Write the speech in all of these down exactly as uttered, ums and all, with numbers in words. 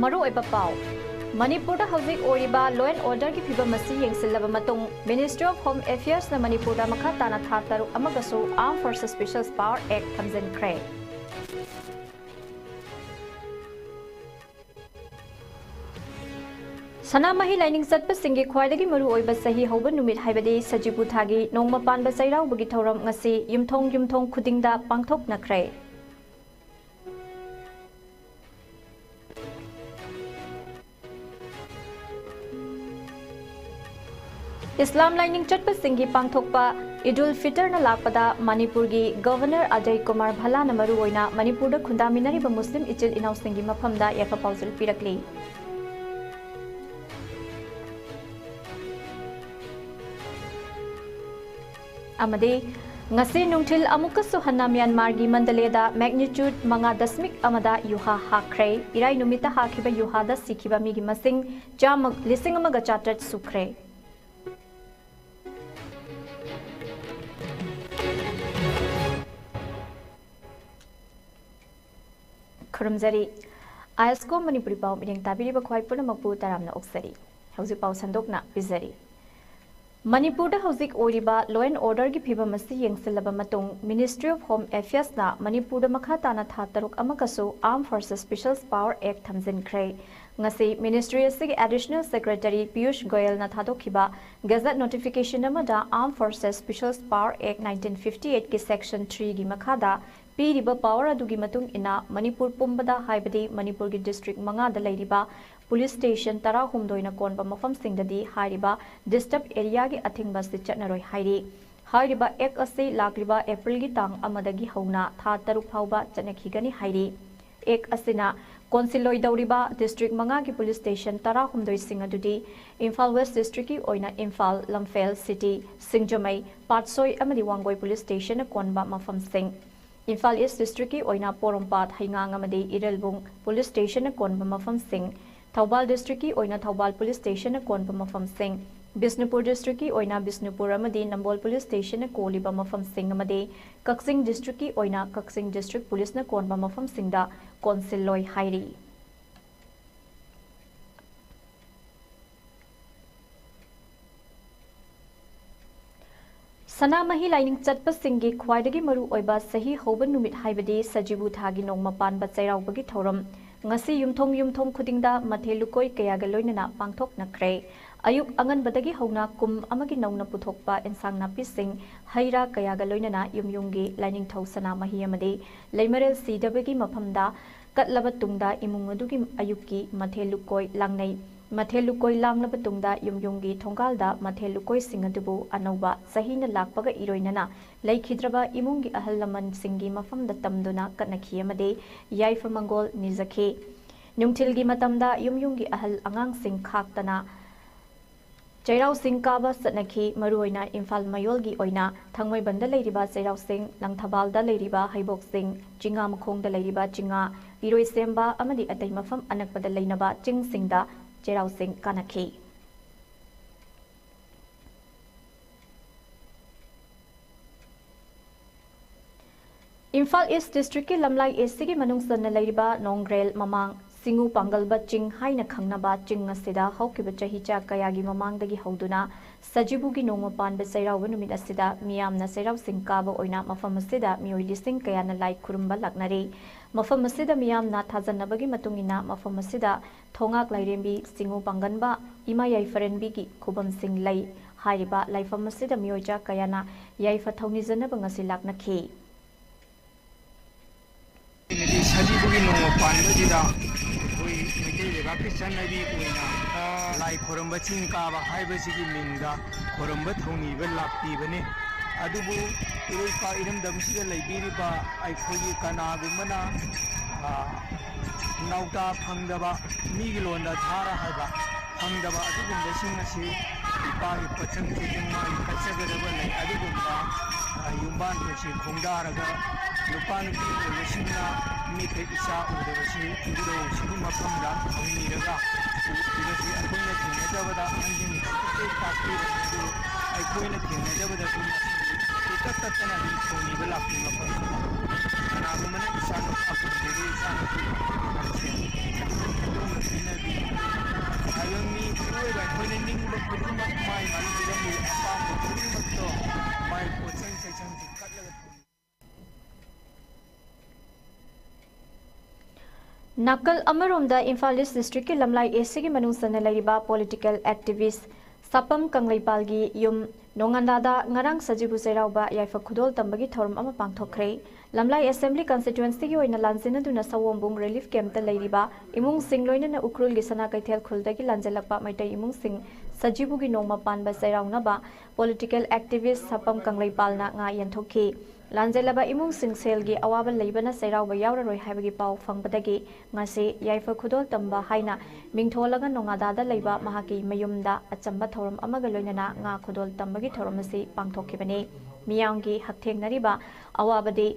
ꯃꯔꯨꯑꯣꯏꯕ ꯄꯥꯎ꯫ ꯃꯅꯤꯄꯨꯔꯗ ꯍꯧꯖꯤꯛ ꯑꯣꯏꯔꯤꯕ law and order ꯒꯤ ꯐꯤꯕꯝ ꯑꯁꯤ ꯌꯦꯡꯁꯤꯜꯂꯕ ꯃꯇꯨꯡ, Ministry of Home Affairs ꯅ ꯃꯅꯤꯄꯨꯔꯗ ꯃꯈꯥ ꯇꯥꯅ ꯊꯥ ꯇꯔꯨꯛ ꯑꯃꯒꯁꯨ Armed Forces Special Power Act ꯊꯝꯖꯤꯟꯈ꯭ꯔꯦ꯫ ꯁꯅꯥꯃꯍꯤ ꯂꯥꯏꯅꯤꯡ ꯆꯠꯄꯁꯤꯡꯒꯤ ꯈ꯭ꯋꯥꯏꯗꯒꯤ ꯃꯔꯨꯑꯣꯏꯕ ꯆꯍꯤ ꯍꯧꯕ ꯅꯨꯃꯤꯠ ꯍꯥꯏꯕꯗꯤ ꯁꯖꯤꯕꯨ ꯊꯥꯒꯤ ꯅꯣꯡꯃ ꯄꯥꯟꯕ ꯆꯩꯔꯥꯎꯕꯒꯤ ꯊꯧꯔꯝ ꯉꯁꯤ ꯌꯨꯝꯊꯣꯡ ꯌꯨꯝꯊꯣꯡ ꯈꯨꯗꯤꯡꯗ ꯄꯥꯡꯊꯣꯛꯅꯈ꯭ꯔꯦ꯫ ꯏꯁꯂꯥꯝ ꯂꯥꯏꯅꯤꯡ ꯆꯠꯄꯁꯤꯡꯒꯤ ꯄꯥꯡꯊꯣꯛꯄ ꯏꯗꯨꯜ ꯐꯤꯇꯔꯅ ꯂꯥꯛꯄꯗ ꯃꯅꯤꯄꯨꯔꯒꯤ ꯒꯕꯔꯅꯔ ꯑꯖꯌ ꯀꯨꯃꯥꯔ ꯚꯜꯂꯥꯅ ꯃꯔꯨꯑꯣꯏꯅ ꯃꯅꯤꯄꯨꯔꯗ ꯈꯨꯟꯗꯥꯃꯤꯟꯅꯔꯤꯕ ꯃꯨꯁꯂꯤꯝ ꯏꯆꯤꯜ ꯏꯅꯥꯎꯁꯤꯡꯒꯤ ꯃꯐꯝꯗ ꯌꯥꯏꯐ ꯄꯥꯎꯖꯦꯜ ꯄꯤꯔꯛꯂꯤ꯫ ꯑꯃꯗꯤ ꯉꯁꯤ ꯅꯨꯡꯊꯤꯜ ꯑꯃꯨꯛꯀꯁꯨ ꯍꯟꯅ ꯃ꯭ꯌꯥꯟꯃꯥꯔꯒꯤ ꯃꯟꯗꯂꯦꯗ magnitude ꯃꯉꯥ ꯗꯁꯃꯤꯛ ꯑꯃꯗ ꯌꯨꯍꯥ ꯍꯥꯈ꯭ꯔꯦ꯫ ꯏꯔꯥꯏ ꯅꯨꯃꯤꯠꯇ ꯍꯥꯈꯤꯕ ꯌꯨꯍꯥꯗ ꯁꯤꯈꯤꯕ ꯃꯤꯒꯤ ꯃꯁꯤꯡ ꯆꯥꯝꯃ, ꯂꯤꯁꯤꯡ ꯑꯃꯒ ꯆꯥꯇ꯭ꯔꯦꯠ ꯁꯨꯈ꯭ꯔꯦ꯫ ꯈꯨꯔꯨꯝꯖꯔꯤ꯫ ꯑꯥꯏ ꯑꯦꯁ ꯀꯣ ꯃꯅꯤꯄꯨꯔꯤ ꯄꯥꯎ ꯃꯤꯠꯌꯦꯡ ꯇꯥꯕꯤꯔꯤꯕ ꯈ꯭ꯋꯥꯏ ꯄꯨꯝꯅꯃꯛꯄꯨ ꯇꯔꯥꯝꯅ ꯑꯣꯛꯆꯔꯤ꯫ ꯍꯧꯖꯤꯛ ꯄꯥꯎ ꯁꯟꯗꯣꯛꯅ ꯄꯤꯖꯔꯤ꯫ ꯃꯅꯤꯄꯨꯔꯗ ꯍꯧꯖꯤꯛ ꯑꯣꯏꯔꯤꯕ law and order ꯒꯤ ꯐꯤꯕꯝ ꯑꯁꯤ ꯌꯦꯡꯁꯤꯜꯂꯕ ꯃꯇꯨꯡ, Ministry of Home Affairs ꯅ ꯃꯅꯤꯄꯨꯔꯗ ꯃꯈꯥ ꯇꯥꯅ ꯊꯥ ꯇꯔꯨꯛ ꯑꯃꯒꯁꯨ Armed Forces Special Power Act ꯊꯝꯖꯤꯟꯈ꯭ꯔꯦ꯫ ꯉꯁꯤ ministry ꯑꯁꯤꯒꯤ Additional Secretary Piyush ꯒꯣꯌꯜꯅ ꯊꯥꯗꯣꯛꯈꯤꯕ Gazette notification ꯑꯃꯗ Armed Forces Special Power Act nineteen fifty eight ꯀꯤ section three ꯒꯤ ꯃꯈꯥꯗ ꯄꯤꯔꯤꯕ power ꯑꯗꯨꯒꯤ ꯃꯇꯨꯡ ꯏꯟꯅ ꯃꯅꯤꯄꯨꯔ ꯄꯨꯝꯕꯗ, ꯍꯥꯏꯕꯗꯤ ꯃꯅꯤꯄꯨꯔꯒꯤ district ꯃꯉꯥꯗ ꯂꯩꯔꯤꯕ police station ꯇꯔꯥꯍꯨꯝꯗꯣꯏꯅ ꯀꯣꯟꯕ ꯃꯐꯝꯁꯤꯡꯗꯗꯤ ꯍꯥꯏꯔꯤꯕ disturbed area ꯒꯤ ꯑꯊꯤꯡꯕ ꯑꯁꯤ ꯆꯠꯅꯔꯣꯏ ꯍꯥꯏꯔꯤ꯫ ꯍꯥꯏꯔꯤꯕ act ꯑꯁꯤ ꯂꯥꯛꯂꯤꯕ April ꯒꯤ ꯇꯥꯡ ꯑꯃꯗꯒꯤ ꯍꯧꯅ ꯊꯥ ꯇꯔꯨꯛ ꯐꯥꯎꯕ ꯆꯠꯅꯈꯤꯒꯅꯤ ꯍꯥꯏꯔꯤ꯫ Act ꯑꯁꯤꯅ ꯀꯣꯟꯁꯤꯜꯂꯣꯏꯗꯧꯔꯤꯕ district ꯃꯉꯥꯒꯤ police station ꯇꯔꯥꯍꯨꯝꯗꯣꯏꯁꯤꯡ ꯑꯗꯨꯗꯤ ꯏꯝꯐꯥꯜ West district ꯀꯤ ꯑꯣꯏꯅ ꯏꯝꯐꯥꯜ, ꯂꯝꯐꯦꯜ, ꯁꯤꯇꯤ, ꯁꯤꯡꯖꯃꯩ, ꯄꯥꯠꯁꯣꯏ ꯑꯃꯗꯤ ꯋꯥꯡꯒꯣꯏ police station ꯅ ꯀꯣꯟꯕ ꯃꯐꯝꯁꯤꯡ, ꯏꯝꯐꯥꯜ East district ꯀꯤ ꯑꯣꯏꯅ ꯄꯣꯔꯣꯝꯄꯥꯠ, ꯍꯩꯉꯥꯡ ꯑꯃꯗꯤ ꯏꯔꯦꯜꯕꯨꯡ police station ꯅ ꯀꯣꯟꯕ ꯃꯐꯝꯁꯤꯡ, ꯊꯧꯕꯥꯜ district ꯀꯤ ꯑꯣꯏꯅ ꯊꯧꯕꯥꯜ police station ꯅ ꯀꯣꯟꯕ ꯃꯐꯝꯁꯤꯡ, ꯕꯤꯁꯅꯨꯄꯨꯔ district ꯀꯤ ꯑꯣꯏꯅ ꯕꯤꯁꯅꯨꯄꯨꯔ ꯑꯃꯗꯤ ꯅꯝꯕꯣꯜ police station ꯅ ꯀꯣꯜꯂꯤꯕ ꯃꯐꯝꯁꯤꯡ ꯑꯃꯗꯤ ꯀꯛꯆꯤꯡ district ꯀꯤ ꯑꯣꯏꯅ ꯀꯛꯆꯤꯡ district police ꯅ ꯀꯣꯟꯕ ꯃꯐꯝꯁꯤꯡꯗ ꯀꯣꯟꯁꯤꯜꯂꯣꯏ ꯍꯥꯏꯔꯤ꯫ ꯁꯅꯥꯃꯍꯤ ꯂꯥꯏꯅꯤꯡ ꯆꯠꯄꯁꯤꯡꯒꯤ ꯈ꯭ꯋꯥꯏꯗꯒꯤ ꯃꯔꯨ ꯑꯣꯏꯕ ꯆꯍꯤ ꯍꯧꯕ ꯅꯨꯃꯤꯠ ꯍꯥꯏꯕꯗꯤ ꯁꯖꯤꯕꯨ ꯊꯥꯒꯤ ꯅꯣꯡꯃ ꯄꯥꯟꯕ ꯆꯩꯔꯥꯎꯕꯒꯤ ꯊꯧꯔꯝ ꯉꯁꯤ ꯌꯨꯝꯊꯣꯡ ꯌꯨꯝꯊꯣꯡ ꯈꯨꯗꯤꯡꯗ ꯃꯊꯦꯜ ꯂꯨꯀꯣꯏ ꯀꯌꯥꯒ ꯂꯣꯏꯅꯅ ꯄꯥꯡꯊꯣꯛꯅꯈ꯭ꯔꯦ꯫ ꯑꯌꯨꯛ ꯑꯉꯟꯕꯗꯒꯤ ꯍꯧꯅ ꯀꯨꯝ ꯑꯃꯒꯤ ꯅꯧꯅ ꯄꯨꯊꯣꯛꯄ ꯏꯟꯁꯥꯡ ꯅꯥꯄꯤꯁꯤꯡ, ꯍꯩ ꯔꯥ ꯀꯌꯥꯒ ꯂꯣꯏꯅꯅ ꯌꯨꯝ ꯌꯨꯝꯒꯤ ꯂꯥꯏꯅꯤꯡꯊꯧ ꯁꯅꯥꯃꯍꯤ ꯑꯃꯗꯤ ꯂꯩꯃꯔꯦꯜ ꯁꯤꯗꯕꯒꯤ ꯃꯐꯝꯗ ꯀꯠꯂꯕ ꯇꯨꯡꯗ ꯏꯃꯨꯡ ꯑꯗꯨꯒꯤ ꯑꯌꯨꯛꯀꯤ ꯃꯊꯦꯜ ꯂꯨꯀꯣꯏ ꯂꯥꯡꯅꯩ꯫ ꯃꯊꯦꯜ ꯂꯨꯀꯣꯏ ꯂꯥꯡꯂꯕ ꯇꯨꯡꯗ ꯌꯨꯝ ꯌꯨꯝꯒꯤ ꯊꯣꯡꯒꯥꯜꯗ ꯃꯊꯦꯜ ꯂꯨꯀꯣꯏꯁꯤꯡ ꯑꯗꯨꯕꯨ ꯑꯅꯧꯕ ꯆꯍꯤꯅ ꯂꯥꯛꯄꯒ ꯏꯔꯣꯏꯅꯅ ꯂꯩꯈꯤꯗ꯭ꯔꯕ ꯏꯃꯨꯡꯒꯤ ꯑꯍꯜ ꯂꯃꯟꯁꯤꯡꯒꯤ ꯃꯐꯝꯗ ꯇꯝꯗꯨꯅ ꯀꯠꯅꯈꯤ ꯑꯃꯗꯤ ꯌꯥꯏꯐ ꯃꯪꯒꯣꯜ ꯅꯤꯖꯈꯤ꯫ ꯅꯨꯡꯊꯤꯜꯒꯤ ꯃꯇꯝꯗ ꯌꯨꯝ ꯌꯨꯝꯒꯤ ꯑꯍꯜ ꯑꯉꯥꯡꯁꯤꯡ ꯈꯥꯛꯇꯅ ꯆꯩꯔꯥꯎ ꯆꯤꯡ ꯀꯥꯕ ꯆꯠꯅꯈꯤ꯫ ꯃꯔꯨꯑꯣꯏꯅ ꯏꯝꯐꯥꯜ ꯃꯌꯣꯜꯒꯤ ꯑꯣꯏꯅ ꯊꯥꯡꯃꯩꯕꯟꯗ ꯂꯩꯔꯤꯕ ꯆꯩꯔꯥꯎ ꯆꯤꯡ, ꯂꯪꯊꯕꯥꯜꯗ ꯂꯩꯔꯤꯕ ꯍꯩꯕꯣꯛ ꯆꯤꯡ, ꯆꯤꯡꯉꯥꯃꯈꯣꯡꯗ ꯂꯩꯔꯤꯕ ꯆꯤꯡꯉꯥ, ꯏꯔꯣꯏꯁꯦꯝꯕ ꯑꯃꯗꯤ ꯑꯇꯩ ꯃꯐꯝ ꯑꯅꯛꯄꯗ ꯂꯩꯅꯕ ꯆꯤꯡꯁꯤꯡꯗ ꯆꯩꯔꯥꯎ ꯆꯤꯡ ꯀꯥꯅꯈꯤ꯫ ꯏꯝꯐꯥꯜ ꯏꯁ ꯗꯤꯁꯇ꯭ꯔꯤꯛꯀꯤ ꯂꯝꯂꯥꯏ ꯑꯦꯁꯤꯒꯤ ꯃꯅꯨꯡ ꯆꯟꯅ ꯂꯩꯔꯤꯕ ꯅꯣꯡꯒ꯭ꯔꯦꯜ ꯃꯃꯥꯡ ꯁꯤꯡꯉꯨ ꯄꯥꯡꯒꯜꯕ ꯆꯤꯡ ꯍꯥꯏꯅ ꯈꯪꯅꯕ ꯆꯤꯡ ꯑꯁꯤꯗ ꯍꯧꯈꯤꯕ ꯆꯍꯤꯆꯥ ꯀꯌꯥꯒꯤ ꯃꯃꯥꯡꯗꯒꯤ ꯍꯧꯗꯨꯅ ꯁꯖꯤꯕꯨꯒꯤ ꯅꯣꯡꯃ ꯄꯥꯟꯕ ꯆꯩꯔꯥꯎꯕ ꯅꯨꯃꯤꯠ ꯑꯁꯤꯗ ꯃꯤꯌꯥꯝꯅ ꯆꯩꯔꯥꯎ ꯆꯤꯡ ꯀꯥꯕ ꯑꯣꯏꯅ ꯃꯐꯝ ꯑꯁꯤꯗ ꯃꯤꯑꯣꯏ ꯂꯤꯁꯤꯡ ꯀꯌꯥꯅ ꯂꯥꯏ ꯈꯨꯔꯨꯝꯕ ꯂꯥꯛꯅꯔꯤ꯫ ꯃꯐꯝ ꯑꯁꯤꯗ ꯃꯤꯌꯥꯝꯅ ꯊꯥꯖꯅꯕꯒꯤ ꯃꯇꯨꯡ ꯏꯟꯅ ꯃꯐꯝ ꯑꯁꯤꯗ ꯊꯣꯉꯥꯛ ꯂꯥꯏꯔꯦꯝꯕꯤ, ꯁꯤꯡꯉꯨ ꯄꯥꯡꯒꯟꯕ, ꯏꯃꯥ ꯌꯥꯏꯐꯔꯦꯟꯕꯤꯒꯤ ꯈꯨꯕꯝꯁꯤꯡ ꯂꯩ꯫ ꯍꯥꯏꯔꯤꯕ ꯂꯥꯏꯐꯝ ꯑꯁꯤꯗ ꯃꯤꯑꯣꯏ ꯆꯥ ꯀꯌꯥꯅ ꯌꯥꯏꯐ ꯊꯧꯅꯤꯖꯅꯕ ꯉꯁꯤ ꯂꯥꯛꯅꯈꯤ꯫ ꯁꯖꯤꯕꯨꯒꯤ ꯅꯣꯡꯃ ꯄꯥꯟꯕꯁꯤꯗ ꯑꯩꯈꯣꯏ ꯃꯩꯇꯩ ꯂꯩꯕꯥꯛꯀꯤ ꯆꯠꯅꯕꯤ ꯑꯣꯏꯅ ꯂꯥꯏ ꯈꯣꯏꯔꯝꯕ ꯆꯤꯡ ꯀꯥꯕ ꯍꯥꯏꯕꯁꯤꯒꯤ ꯃꯤꯡꯗ ꯈꯣꯏꯔꯝꯕ ꯊꯧꯅꯤꯕ ꯂꯥꯛꯄꯤꯕꯅꯤ꯫ ꯑꯗꯨꯕꯨ ꯏꯔꯣꯏꯄꯥꯛ ꯏꯔꯝꯗꯝꯁꯤꯗ ꯂꯩꯕꯤꯔꯤꯕ ꯑꯩꯈꯣꯏꯒꯤ ꯀꯅꯥꯒꯨꯝꯕꯅ, ꯑ, ꯅꯥꯎꯇꯥ ꯐꯪꯗꯕ, ꯃꯤꯒꯤ ꯂꯣꯟꯗ ꯙꯥꯔ ꯍꯥꯏꯕ, ꯐꯪꯗꯕ ꯑꯗꯨꯒꯨꯝꯕꯁꯤꯡ ꯑꯁꯤ ꯏꯄꯥꯒꯤ ꯄꯣꯠꯁꯛ ꯆꯨꯗꯤꯡ ꯃꯥꯒꯤ ꯀꯠꯆꯒꯗꯕ ꯂꯩ꯫ ꯑꯗꯨꯒꯨꯝꯕ, ꯑ, ꯌꯨꯝꯕꯥꯟ ꯄꯨꯟꯁꯤ ꯈꯣꯡꯗꯥꯔꯒ ꯅꯨꯄꯥ ꯅꯨꯄꯤ ꯑꯣꯏꯕꯁꯤꯡꯅ ꯃꯤꯠꯇ ꯏꯆꯥ ꯎꯗꯕꯁꯤ ꯎꯗꯧꯁꯤꯒꯤ ꯃꯐꯝꯗ ꯊꯧꯅꯤꯔꯒ ꯎꯠꯂꯤꯕꯁꯤ ꯑꯩꯈꯣꯏꯅ ꯊꯦꯡꯅꯖꯕꯗ ꯑꯍꯟꯁꯤꯡꯅ ꯇꯥꯛꯄꯤꯔꯕꯁꯨ ꯑꯩꯈꯣꯏꯅ ꯊꯦꯡꯅꯖꯕꯗꯁꯨ ꯃꯁꯤ ꯇꯠ ꯇꯠꯇꯅ ꯑꯗꯨꯝ ꯊꯧꯅꯤꯕ ꯂꯥꯛꯄꯒꯤ ꯃꯐꯝ꯫ ꯀꯅꯥꯒꯨꯝꯕꯅ ꯏꯆꯥ ꯅꯨꯄꯥ ꯐꯪꯗ꯭ꯔꯗꯤ ꯏꯆꯥ ꯅꯨꯄꯤ ꯐꯪꯗ꯭ꯔꯗꯤ ꯍꯥꯏꯕ ꯃꯤ ꯃꯤꯑꯣꯏꯕ ꯑꯩꯈꯣꯏꯅ ꯅꯤꯡꯕ ꯈꯨꯗꯤꯡꯃꯛ ꯃꯥꯏ ꯃꯥꯏ ꯄꯤꯔꯝꯃꯤ ꯑꯄꯥꯝꯕ ꯈꯨꯗꯤꯡꯃꯛꯇꯣ ꯅꯥꯀꯜ ꯑꯃꯔꯣꯝꯗ ꯏꯝꯐꯥꯜ ꯏꯁ ꯗꯤꯁꯇ꯭ꯔꯤꯛꯀꯤ ꯂꯝꯂꯥꯏ ꯑꯦꯁꯤꯒꯤ ꯃꯅꯨꯡ ꯆꯟꯅ ꯂꯩꯔꯤꯕ ꯄꯣꯂꯤꯇꯤꯀꯦꯜ ꯑꯦꯛꯇꯤꯚꯤꯁ꯭ꯠ ꯁꯥꯄꯝ ꯀꯪꯂꯩꯄꯥꯜꯒꯤ ꯌꯨꯝ ꯅꯣꯡꯉꯥꯟꯗꯥꯗ ꯉꯔꯥꯡ ꯁꯖꯤꯕꯨ ꯆꯩꯔꯥꯎꯕ ꯌꯥꯏꯐ ꯈꯨꯗꯣꯜ ꯇꯝꯕꯒꯤ ꯊꯧꯔꯝ ꯑꯃ ꯄꯥꯡꯊꯣꯛꯈ꯭ꯔꯦ꯫ ꯂꯝꯂꯥꯏ ꯑꯦꯁꯦꯝꯕ꯭ꯂꯤ ꯀꯟꯁꯇꯤꯇ꯭ꯋꯦꯟꯁꯤꯒꯤ ꯑꯣꯏꯅ ꯂꯥꯟꯖꯦꯟꯅꯗꯨꯅ ꯁꯑꯣꯝꯕꯨꯡ ꯔꯤꯂꯤꯐ ꯀꯦꯝꯞꯇ ꯂꯩꯔꯤꯕ ꯏꯃꯨꯡꯁꯤꯡ ꯂꯣꯏꯅꯅ ꯎꯈ꯭ꯔꯨꯜꯒꯤ ꯁꯅꯥ ꯀꯩꯊꯦꯜ ꯈꯨꯜꯗꯒꯤ ꯂꯥꯟꯖꯦꯜꯂꯛꯄ ꯃꯩꯇꯩ ꯏꯃꯨꯡꯁꯤꯡ ꯁꯖꯤꯕꯨꯒꯤ ꯅꯣꯡꯃ ꯄꯥꯟꯕ ꯆꯩꯔꯥꯎꯅꯕ ꯄꯣꯂꯤꯇꯤꯀꯦꯜ ꯑꯦꯛꯇꯤꯚꯤꯁ꯭ꯠ ꯁꯥꯄꯝ ꯀꯪꯂꯩꯄꯥꯜꯅ ꯉꯥ ꯌꯦꯟꯊꯣꯛꯈꯤ꯫ ꯂꯥꯟꯖꯦꯜꯂꯕ ꯏꯃꯨꯡꯁꯤꯡ ꯁꯦꯜꯒꯤ ꯑꯋꯥꯕ ꯂꯩꯕꯅ ꯆꯩꯔꯥꯎꯕ ꯌꯥꯎꯔꯔꯣꯏ ꯍꯥꯏꯕꯒꯤ ꯄꯥꯎ ꯐꯪꯕꯗꯒꯤ ꯉꯁꯤ ꯌꯥꯏꯐ ꯈꯨꯗꯣꯜ ꯇꯝꯕ ꯍꯥꯏꯅ ꯃꯤꯡꯊꯣꯜꯂꯒ ꯅꯣꯉꯥꯗꯥꯗ ꯂꯩꯕ ꯃꯍꯥꯛꯀꯤ ꯃꯌꯨꯝꯗ ꯑꯆꯝꯕ ꯊꯧꯔꯝ ꯑꯃꯒ ꯂꯣꯏꯅꯅ ꯉꯥ ꯈꯨꯗꯣꯜ ꯇꯝꯕꯒꯤ ꯊꯧꯔꯝ ꯑꯁꯤ ꯄꯥꯡꯊꯣꯛꯈꯤꯕꯅꯤ꯫ ꯃꯤꯌꯥꯝꯒꯤ ꯍꯛꯊꯦꯡꯅꯔꯤꯕ ꯑꯋꯥꯕꯗꯤ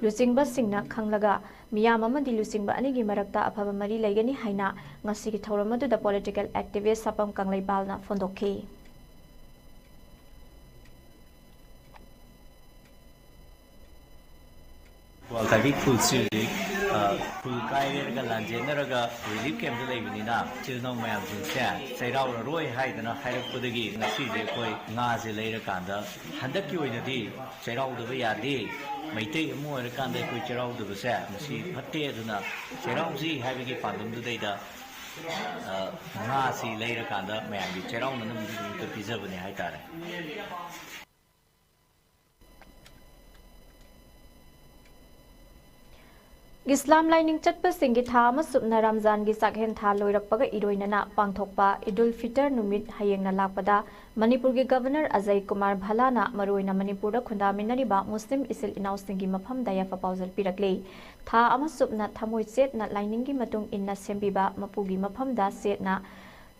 ꯂꯨꯆꯤꯡꯕꯁꯤꯡꯅ ꯈꯪꯂꯒ ꯃꯤꯌꯥꯝ ꯑꯃꯗꯤ ꯂꯨꯆꯤꯡꯕ ꯑꯅꯤꯒꯤ ꯃꯔꯛꯇ ꯑꯐꯕ ꯃꯔꯤ ꯂꯩꯒꯅꯤ ꯍꯥꯏꯅ ꯉꯁꯤꯒꯤ ꯊꯧꯔꯝ ꯑꯗꯨꯗ ꯄꯣꯂꯤꯇꯤꯀꯦꯜ ꯑꯦꯛꯇꯤꯚꯤꯁ꯭ꯠ ꯁꯥꯄꯝ ꯀꯪꯂꯩꯄꯥꯜꯅ ꯐꯣꯡꯗꯣꯛꯈꯤ꯫ ꯒ꯭ꯋꯥꯜꯀꯥꯏꯒꯤ ꯈꯨꯜꯁꯤ ꯍꯧꯖꯤꯛ, ꯑ, ꯈꯨꯜ ꯀꯥꯏꯔꯦꯔꯒ ꯂꯥꯟꯖꯦꯟꯅꯔꯒ ꯔꯤꯂꯤꯐ ꯀꯦꯝꯞꯇ ꯂꯩꯕꯅꯤꯅ, ꯏꯆꯤꯜ ꯏꯅꯥꯎ ꯃꯌꯥꯝꯁꯤꯡꯁꯦ ꯆꯩꯔꯥꯎꯔꯔꯣꯏ ꯍꯥꯏꯗꯅ ꯍꯥꯏꯔꯛꯄꯗꯒꯤ ꯉꯁꯤꯁꯦ ꯑꯩꯈꯣꯏ ꯉꯥꯁꯦ ꯂꯩꯔꯀꯥꯟꯗ, ꯍꯟꯗꯛꯀꯤ ꯑꯣꯏꯅꯗꯤ ꯆꯩꯔꯥꯎꯗꯕ ꯌꯥꯗꯦ, ꯃꯩꯇꯩ ꯑꯃ ꯑꯣꯏꯔꯀꯥꯟꯗ ꯑꯩꯈꯣꯏ ꯆꯩꯔꯥꯎꯗꯕꯁꯦ ꯃꯁꯤ ꯐꯠꯇꯦ, ꯑꯗꯨꯅ ꯆꯩꯔꯥꯎꯁꯤ ꯍꯥꯏꯕꯒꯤ ꯄꯥꯟꯗꯝꯗꯨꯗꯩꯗ, ꯑ, ꯉꯥꯁꯤ ꯂꯩꯔꯀꯥꯟꯗ ꯃꯌꯥꯝꯒꯤ ꯆꯩꯔꯥꯎꯅꯅꯕꯒꯤꯗꯃꯛꯇ ꯄꯤꯖꯕꯅꯦ ꯍꯥꯏꯇꯥꯔꯦ꯫ ꯏꯁꯂꯥꯝ ꯂꯥꯏꯅꯤꯡ ꯆꯠꯄꯁꯤꯡꯒꯤ ꯊꯥ ꯑꯃ ꯆꯨꯞꯅ ꯔꯝꯖꯥꯟꯒꯤ ꯆꯥꯛꯍꯦꯟ ꯊꯥ ꯂꯣꯏꯔꯛꯄꯒ ꯏꯔꯣꯏꯅꯅ ꯄꯥꯡꯊꯣꯛꯄ ꯏꯗꯨꯜ ꯐꯤꯇꯔ ꯅꯨꯃꯤꯠ ꯍꯌꯦꯡꯅ ꯂꯥꯛꯄꯗ ꯃꯅꯤꯄꯨꯔꯒꯤ ꯒꯚꯔꯅꯔ ꯑꯖꯌ ꯀꯨꯃꯥꯔ ꯚꯜꯂꯥꯅ ꯃꯔꯨꯑꯣꯏꯅ ꯃꯅꯤꯄꯨꯔꯗ ꯈꯨꯟꯗꯥꯃꯤꯟꯅꯔꯤꯕ ꯃꯨꯁꯂꯤꯝ ꯏꯆꯤꯜ ꯏꯅꯥꯎꯁꯤꯡꯒꯤ ꯃꯐꯝꯗ ꯌꯥꯏꯐ ꯄꯥꯎꯖꯦꯜ ꯄꯤꯔꯛꯂꯤ꯫ ꯊꯥ ꯑꯃ ꯆꯨꯞꯅ ꯊꯃꯣꯏ ꯆꯦꯠꯅ ꯂꯥꯏꯅꯤꯡꯒꯤ ꯃꯇꯨꯡ ꯏꯟꯅ ꯁꯦꯝꯕꯤꯕ ꯃꯄꯨꯒꯤ ꯃꯐꯝꯗ ꯆꯦꯠꯅ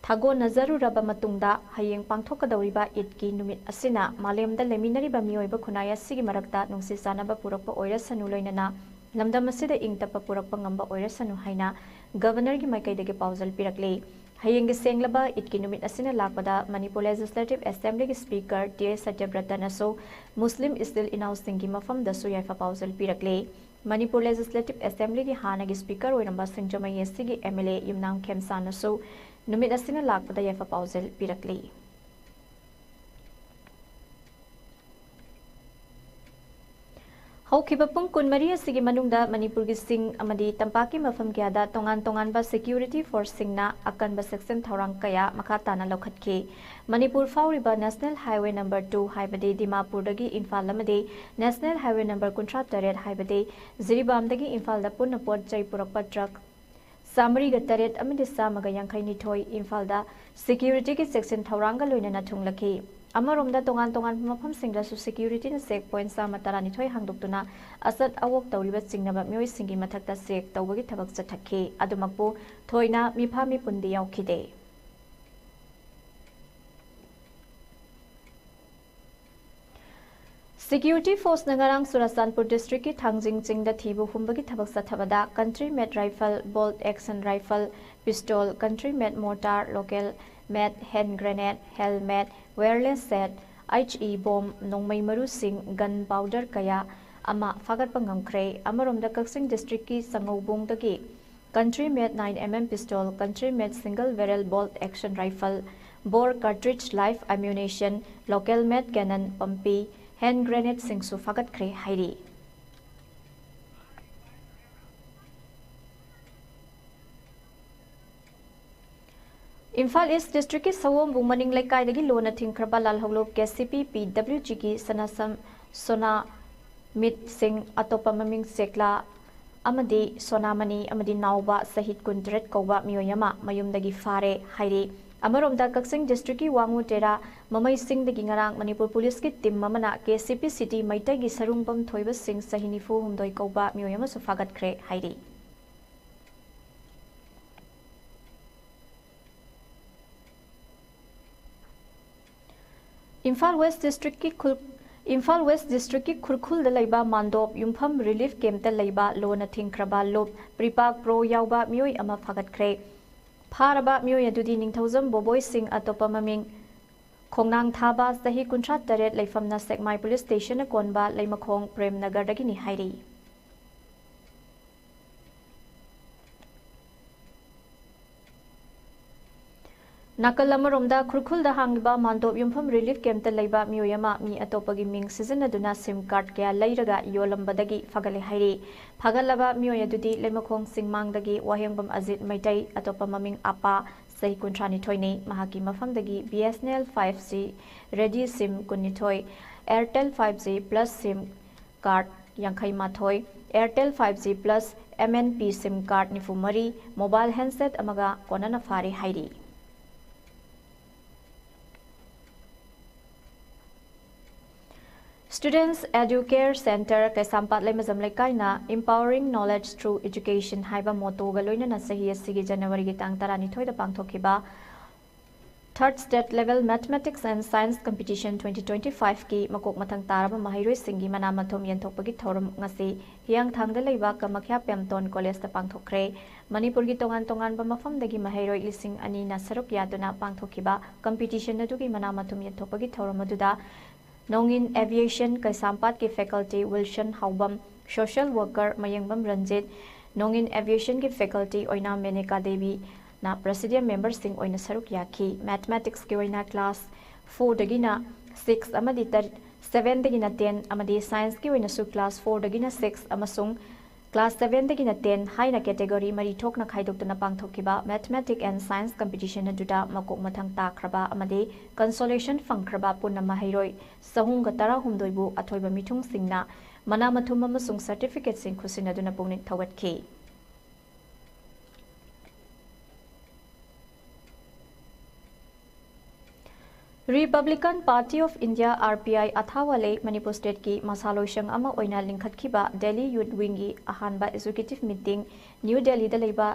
ꯊꯥꯒꯣꯟꯅꯖꯔꯨꯔꯕ ꯃꯇꯨꯡꯗ, ꯍꯌꯦꯡ ꯄꯥꯡꯊꯣꯛꯀꯗꯧꯔꯤꯕ ꯏꯗꯀꯤ ꯅꯨꯃꯤꯠ ꯑꯁꯤꯅ ꯃꯥꯂꯦꯝꯗ ꯂꯩꯃꯤꯟꯅꯔꯤꯕ ꯃꯤꯑꯣꯏꯕ ꯈꯨꯟꯅꯥꯏ ꯑꯁꯤꯒꯤ ꯃꯔꯛꯇ ꯅꯨꯡꯁꯤ ꯆꯥꯟꯅꯕ ꯄꯨꯔꯛꯄ ꯑꯣꯏꯔꯁꯅꯨ, ꯂꯣꯏꯅꯅ ꯂꯝꯗꯝ ꯑꯁꯤꯗ ꯏꯪ ꯇꯞꯄ ꯄꯨꯔꯛꯄ ꯉꯝꯕ ꯑꯣꯏꯔꯁꯅꯨ ꯍꯥꯏꯅ ꯒꯚꯔꯅꯔꯒꯤ ꯃꯥꯏꯀꯩꯗꯒꯤ ꯄꯥꯎꯖꯦꯜ ꯄꯤꯔꯛꯂꯤ꯫ ꯍꯌꯦꯡꯒꯤ ꯁꯦꯡꯂꯕ ꯏꯗꯀꯤ ꯅꯨꯃꯤꯠ ꯑꯁꯤꯅ ꯂꯥꯛꯄꯗ ꯃꯅꯤꯄꯨꯔ ꯂꯦꯖꯤꯁꯂꯦꯇꯤꯚ ꯑꯦꯁꯦꯝꯕ꯭ꯂꯤꯒꯤ ꯁ꯭ꯄꯤꯀꯔ ꯇꯤ ꯑꯦꯁ ꯁꯇ꯭ꯌꯕ꯭ꯔꯇꯅꯁꯨ ꯃꯨꯁꯂꯤꯝ ꯏꯆꯤꯜ ꯏꯅꯥꯎꯁꯤꯡꯒꯤ ꯃꯐꯝꯗꯁꯨ ꯌꯥꯏꯐ ꯄꯥꯎꯖꯦꯜ ꯄꯤꯔꯛꯂꯤ꯫ ꯃꯅꯤꯄꯨꯔ ꯂꯦꯖꯤꯁꯂꯦꯇꯤꯚ ꯑꯦꯁꯦꯝꯕ꯭ꯂꯤꯒꯤ ꯍꯥꯟꯅꯒꯤ ꯁ꯭ꯄꯤꯀꯔ ꯑꯣꯏꯔꯝꯕ ꯁꯤꯡꯖꯃꯩ ꯑꯦꯁ ꯁꯤꯒꯤ ꯑꯦꯝ ꯑꯦꯜ ꯑꯦ ꯌꯨꯝꯅꯥꯝ ꯈꯦꯝꯁꯥꯅꯁꯨ ꯅꯨꯃꯤꯠ ꯑꯁꯤꯅ ꯂꯥꯛꯄꯗ ꯌꯥꯏꯐ ꯄꯥꯎꯖꯦꯜ ꯄꯤꯔꯛꯂꯤ꯫ ꯍꯧꯈꯤꯕ ꯄꯨꯡ ꯀꯨꯟꯃꯔꯤ ꯑꯁꯤꯒꯤ ꯃꯅꯨꯡꯗ ꯃꯅꯤꯄꯨꯔꯒꯤ ꯆꯤꯡ ꯑꯃꯗꯤ ꯇꯝꯄꯥꯛꯀꯤ ꯃꯐꯝ ꯀꯌꯥꯗ ꯇꯣꯉꯥꯟ ꯇꯣꯉꯥꯟꯕ ꯁꯦꯀ꯭ꯌꯨꯔꯤꯇꯤ ꯐꯣꯔꯁꯁꯤꯡꯅ ꯑꯀꯟꯕ ꯆꯦꯛꯁꯤꯟ ꯊꯧꯔꯥꯡ ꯀꯌꯥ ꯃꯈꯥ ꯇꯥꯅ ꯂꯧꯈꯠꯈꯤ꯫ ꯃꯅꯤꯄꯨꯔ ꯐꯥꯎꯔꯤꯕ ꯅꯦꯁꯅꯦꯜ ꯍꯥꯏꯋꯦ ꯅꯝꯕꯔ ꯇꯨ ꯍꯥꯏꯕꯗꯤ ꯗꯤꯃꯥꯄꯨꯔꯗꯒꯤ ꯏꯝꯐꯥꯜ ꯑꯃꯗꯤ ꯅꯦꯁꯅꯦꯜ ꯍꯥꯏꯋꯦ ꯅꯝꯕꯔ ꯀꯨꯟꯊ꯭ꯔꯥ ꯇꯔꯦꯠ ꯍꯥꯏꯕꯗꯤ ꯖꯤꯔꯤꯕꯥꯝꯗꯒꯤ ꯏꯝꯐꯥꯜꯗ ꯄꯨꯟꯅ ꯄꯣꯠ ꯆꯩ ꯄꯨꯔꯛꯄ ꯇ꯭ꯔꯛ ꯆꯥꯃꯔꯤꯒ ꯇꯔꯦꯠ ꯑꯃꯗꯤ ꯆꯥꯝꯃꯒ ꯌꯥꯡꯈꯩ ꯅꯤꯊꯣꯏ ꯏꯝꯐꯥꯜꯗ ꯁꯦꯀ꯭ꯌꯨꯔꯤꯇꯤꯒꯤ ꯆꯦꯛꯁꯤꯟ ꯊꯧꯔꯥꯡꯒ ꯂꯣꯏꯅꯅ ꯊꯨꯡꯂꯈꯤ꯫ ꯑꯃꯔꯣꯝꯗ ꯇꯣꯉꯥꯟ ꯇꯣꯉꯥꯟꯕ ꯃꯐꯝꯁꯤꯡꯗꯁꯨ ꯁꯦꯀ꯭ꯌꯨꯔꯤꯇꯤꯅ ꯆꯦꯛ ꯄꯣꯏꯟꯠ ꯆꯥꯝꯃ ꯇꯔꯥꯅꯤꯊꯣꯏ ꯍꯥꯡꯗꯣꯛꯇꯨꯅ ꯑꯆꯠ ꯑꯋꯣꯛ ꯇꯧꯔꯤꯕ ꯆꯤꯡꯅꯕ ꯃꯤꯑꯣꯏꯁꯤꯡꯒꯤ ꯃꯊꯛꯇ ꯆꯦꯛ ꯇꯧꯕꯒꯤ ꯊꯕꯛ ꯆꯠꯊꯈꯤ꯫ ꯑꯗꯨꯃꯛꯄꯨ ꯊꯣꯏꯅ ꯃꯤꯐꯥ ꯃꯤꯄꯨꯟꯗꯤ ꯌꯥꯎꯈꯤꯗꯦ꯫ ꯁꯦꯀ꯭ꯌꯨꯔꯤꯇꯤ ꯐꯣꯔꯁꯅ ꯉꯔꯥꯡ ꯆꯨꯔꯥꯆꯥꯟꯄꯨꯔ ꯗꯤꯁꯇ꯭ꯔꯤꯛꯀꯤ ꯊꯥꯡꯖꯤꯡ ꯆꯤꯡꯗ ꯊꯤꯕ ꯍꯨꯝꯕꯒꯤ ꯊꯕꯛ ꯆꯠꯊꯕꯗ country made rifle, bolt action rifle, pistol, country made mortar, local made hand grenade, helmet, wireless set, H E bomb, ꯅꯣꯡꯃꯩ ꯃꯔꯨꯁꯤꯡ, ꯒꯟ ꯄꯥꯎꯗꯔ ꯀꯌꯥ ꯑꯃ ꯐꯥꯒꯠꯄ ꯉꯝꯈ꯭ꯔꯦ꯫ ꯑꯃꯔꯣꯝꯗ ꯀꯛꯆꯤꯡ ꯗꯤꯁꯇ꯭ꯔꯤꯛꯀꯤ ꯆꯉꯧꯕꯣꯡꯗꯒꯤ country made nine M M pistol, country made single barrel bolt action rifle, bore cartridge live ammunition, local made cannon ꯄꯝꯄꯤ, hand ꯒ꯭ꯔꯦꯅꯦꯗꯁꯤꯡꯁꯨ ꯐꯥꯒꯠꯈ꯭ꯔꯦ ꯍꯥꯏꯔꯤ꯫ ꯏꯝꯐꯥꯜ ꯏꯁ ꯗꯤꯁꯇ꯭ꯔꯤꯛꯀꯤ ꯁꯑꯣꯝꯕꯨꯡ ꯃꯅꯤꯡ ꯂꯩꯀꯥꯏꯗꯒꯤ ꯂꯣꯟꯅ ꯊꯤꯡꯈ꯭ꯔꯕ ꯂꯥꯜꯍꯧꯂꯨꯞ ꯀꯦ ꯁꯤ ꯄꯤ ꯄꯤ ꯗꯕ꯭ꯂꯤꯎ ꯖꯤꯒꯤ ꯁꯅꯥꯁꯝ ꯁꯣꯅꯥ ꯃꯤꯠꯁꯤꯡ, ꯑꯇꯣꯞꯄ ꯃꯃꯤꯡ ꯆꯦꯛꯂꯥ ꯑꯃꯗꯤ ꯁꯣꯅꯥꯃꯅꯤ ꯑꯃꯗꯤ ꯅꯥꯎꯕ ꯁꯍꯤꯗ ꯀꯨꯟꯇꯔꯦꯠ ꯀꯧꯕ ꯃꯤꯑꯣꯏ ꯑꯃ ꯃꯌꯨꯝꯗꯒꯤ ꯐꯥꯔꯦ ꯍꯥꯏꯔꯤ꯫ ꯑꯃꯔꯣꯝꯗ ꯀꯛꯆꯤꯡ ꯗꯤꯁꯇ꯭ꯔꯤꯛꯀꯤ ꯋꯥꯉꯨ ꯇꯦꯔꯥ ꯃꯃꯩꯁꯤꯡꯗꯒꯤ ꯉꯔꯥꯡ ꯃꯅꯤꯄꯨꯔ ꯄꯨꯂꯤꯁꯀꯤ ꯇꯤꯝ ꯑꯃꯅ ꯀꯦ ꯁꯤ ꯄꯤ ꯁꯤꯇꯤ ꯃꯩꯇꯩꯒꯤ ꯁꯔꯨꯡꯕꯝ ꯊꯣꯏꯕꯁꯤꯡ ꯆꯍꯤ ꯅꯤꯐꯨ ꯍꯨꯝꯗꯣꯏ ꯀꯧꯕ ꯃꯤꯑꯣꯏ ꯑꯃꯁꯨ ꯐꯥꯒꯠꯈ꯭ꯔꯦ ꯍꯥꯏꯔꯤ꯫ ꯏꯝꯐꯥꯜ ꯋꯦꯁ ꯗꯤꯁꯇ꯭ꯔꯤꯛꯀꯤ ꯈꯨꯜ-, ꯏꯝꯐꯥꯜ ꯋꯦꯁ ꯗꯤꯁꯇ꯭ꯔꯤꯛꯀꯤ ꯈꯨꯔꯈꯨꯜꯗ ꯂꯩꯕ ꯃꯥꯟꯗꯣꯞ ꯌꯨꯝꯐꯝ ꯔꯤꯂꯤꯐ ꯀꯦꯝꯞꯇ ꯂꯩꯕ ꯂꯣꯟꯅ ꯊꯤꯡꯈ꯭ꯔꯕ ꯂꯨꯞ ꯄ꯭ꯔꯤꯄꯥꯛ ꯄ꯭ꯔꯣ ꯌꯥꯎꯕ ꯃꯤꯑꯣꯏ ꯑꯃ ꯐꯥꯒꯠꯈ꯭ꯔꯦ꯫ ꯐꯥꯔꯕ ꯃꯤꯑꯣꯏ ꯑꯗꯨꯗꯤ ꯅꯤꯡꯊꯧꯖꯝ ꯕꯣꯕꯣꯏ ꯁꯤꯡ, ꯑꯇꯣꯞꯄ ꯃꯃꯤꯡ ꯈꯣꯡꯅꯥꯡ ꯊꯥꯕ, ꯆꯍꯤ ꯀꯨꯟꯊ꯭ꯔꯥ ꯇꯔꯦꯠ, ꯂꯩꯐꯝꯅ ꯁꯦꯛꯃꯥꯏ ꯄꯨꯂꯤꯁ ꯁ꯭ꯇꯦꯁꯟꯅ ꯀꯣꯟꯕ ꯂꯩꯃꯈꯣꯡ ꯄ꯭ꯔꯦꯝ ꯅꯒꯔꯗꯒꯤꯅꯤ ꯍꯥꯏꯔꯤ꯫ ꯅꯥꯀꯜ ꯑꯃꯔꯣꯝꯗ ꯈꯨꯔꯈꯨꯜꯗ ꯍꯥꯡꯂꯤꯕ ꯃꯥꯟꯗꯣꯞ ꯌꯨꯝꯐꯝ ꯔꯤꯂꯤꯐ ꯀꯦꯝꯞꯇ ꯂꯩꯕ ꯃꯤꯑꯣꯏ ꯑꯃ ꯃꯤ ꯑꯇꯣꯞꯄꯒꯤ ꯃꯤꯡ ꯁꯤꯖꯤꯟꯅꯗꯨꯅ ꯁꯤꯝ ꯀꯥꯔꯗ ꯀꯌꯥ ꯂꯩꯔꯒ ꯌꯣꯜꯂꯝꯕꯗꯒꯤ ꯐꯒꯠꯂꯦ ꯍꯥꯏꯔꯤ꯫ ꯐꯒꯠꯂꯕ ꯃꯤꯑꯣꯏ ꯑꯗꯨꯗꯤ ꯂꯩꯃꯈꯣꯡ ꯆꯤꯡꯃꯥꯡꯗꯒꯤ ꯋꯥꯍꯦꯡꯕꯝ ꯑꯖꯤꯠ ꯃꯩꯇꯩ, ꯑꯇꯣꯞꯄ ꯃꯃꯤꯡ ꯑꯄꯥ, ꯆꯍꯤ ꯀꯨꯟꯊ꯭ꯔꯥꯅꯤꯊꯣꯏꯅꯤ꯫ ꯃꯍꯥꯛꯀꯤ ꯃꯐꯝꯗꯒꯤ B S N L five G, ready SIM ꯀꯨꯟꯅꯤꯊꯣꯏ, Airtel five G plus SIM card ꯌꯥꯡꯈꯩ ꯃꯥꯊꯣꯏ, Airtel five G plus M N P SIM card ꯅꯤꯐꯨ ꯃꯔꯤ, ꯃꯣꯕꯥꯏꯜ ꯍꯦꯟꯁꯦꯠ ꯑꯃꯒ ꯀꯣꯟꯅꯅ ꯐꯥꯔꯦ ꯍꯥꯏꯔꯤ꯫ Students Educare Center, ꯀꯩꯁꯥꯝꯄꯥꯠ Leimajam ꯂꯩꯀꯥꯏꯅ Empowering Knowledge Through Education ꯍꯥꯏꯕ ꯃꯣꯇꯣꯒ ꯂꯣꯏꯅꯅ ꯆꯍꯤ ꯑꯁꯤꯒꯤ ꯖꯅꯋꯥꯔꯤꯒꯤ ꯇꯥꯡ ꯇꯔꯥꯅꯤꯊꯣꯏꯗ ꯄꯥꯡꯊꯣꯛꯈꯤꯕ Third State Level Mathematics and Science Competition twenty twenty-five ꯀꯤ ꯃꯀꯣꯛ ꯃꯊꯪ ꯇꯥꯔꯕ ꯃꯍꯩꯔꯣꯏꯁꯤꯡꯒꯤ ꯃꯅꯥ ꯃꯊꯨꯝ ꯌꯦꯟꯊꯣꯛꯄꯒꯤ ꯊꯧꯔꯝ ꯉꯁꯤ ꯍꯤꯌꯥꯡꯊꯥꯡꯗ ꯂꯩꯕ ꯀꯃꯈ꯭ꯌꯥ ꯄꯦꯝꯇꯣꯟ ꯀꯣꯂꯦꯖꯇ ꯄꯥꯡꯊꯣꯛꯈ꯭ꯔꯦ꯫ ꯃꯅꯤꯄꯨꯔꯒꯤ ꯇꯣꯉꯥꯟ ꯇꯣꯉꯥꯟꯕ ꯃꯐꯝꯗꯒꯤ ꯃꯍꯩꯔꯣꯏ ꯂꯤꯁꯤꯡ ꯑꯅꯤꯅ ꯁꯔꯨꯛ ꯌꯥꯗꯨꯅ ꯄꯥꯡꯊꯣꯛꯈꯤꯕ competition ꯑꯗꯨꯒꯤ ꯃꯅꯥ ꯃꯊꯨꯝ ꯌꯦꯟꯊꯣꯛꯄꯒꯤ ꯊꯧꯔꯝ ꯑꯗꯨꯗ ꯅꯣꯡꯏꯟ Aviation ꯀꯩꯁꯥꯝꯄꯥꯠꯀꯤ faculty Wilson Haobam, social worker Mayengbam Ranjit, ꯅꯣꯡꯏꯟ Aviation ꯒꯤ faculty ꯑꯣꯏꯅ ꯃꯦꯅꯦꯀꯥ ꯗꯦꯕꯤꯅ president member ꯁꯤꯡ ꯑꯣꯏꯅ ꯁꯔꯨꯛ ꯌꯥꯈꯤ꯫ Mathematics ꯀꯤ ꯑꯣꯏꯅ class four ꯗꯒꯤꯅ six ꯑꯃꯗꯤ ꯇꯔ-, seven ꯗꯒꯤꯅ ten ꯑꯃꯗꯤ Science ꯀꯤ ꯑꯣꯏꯅꯁꯨ class four ꯗꯒꯤꯅ six ꯑꯃꯁꯨꯡ class seven ꯗꯒꯤꯅ ten ꯍꯥꯏꯅ category ꯃꯔꯤ ꯊꯣꯛꯅ ꯈꯥꯏꯗꯣꯛꯇꯨꯅ ꯄꯥꯡꯊꯣꯛꯈꯤꯕ Mathematics and Science competition ꯑꯗꯨꯗ ꯃꯀꯣꯛ ꯃꯊꯪ ꯇꯥꯈ꯭ꯔꯕ ꯑꯃꯗꯤ consolation ꯐꯪꯈ꯭ꯔꯕ ꯄꯨꯟꯅ ꯃꯍꯩꯔꯣꯏ ꯆꯍꯨꯝꯒ ꯇꯔꯥꯍꯨꯝꯗꯣꯏꯕꯨ ꯑꯊꯣꯏꯕ ꯃꯤꯊꯨꯡꯁꯤꯡꯅ ꯃꯅꯥ ꯃꯊꯨꯝ ꯑꯃꯁꯨꯡ certificate ꯁꯤꯡ ꯈꯨꯠꯁꯤꯟꯅꯗꯨꯅ ꯄꯨꯛꯅꯤꯡ ꯊꯧꯒꯠꯈꯤ꯫ Republican Party of India, R P I, ꯑꯊꯥꯋꯥꯂꯦ Manipur state ꯀꯤ ꯃꯁꯥꯂꯣꯏꯁꯪ ꯑꯃ ꯑꯣꯏꯅ ꯂꯤꯡꯈꯠꯈꯤꯕ Delhi Youth Wing ꯒꯤ ꯑꯍꯥꯟꯕ executive meeting New Delhi ꯗ ꯂꯩꯕ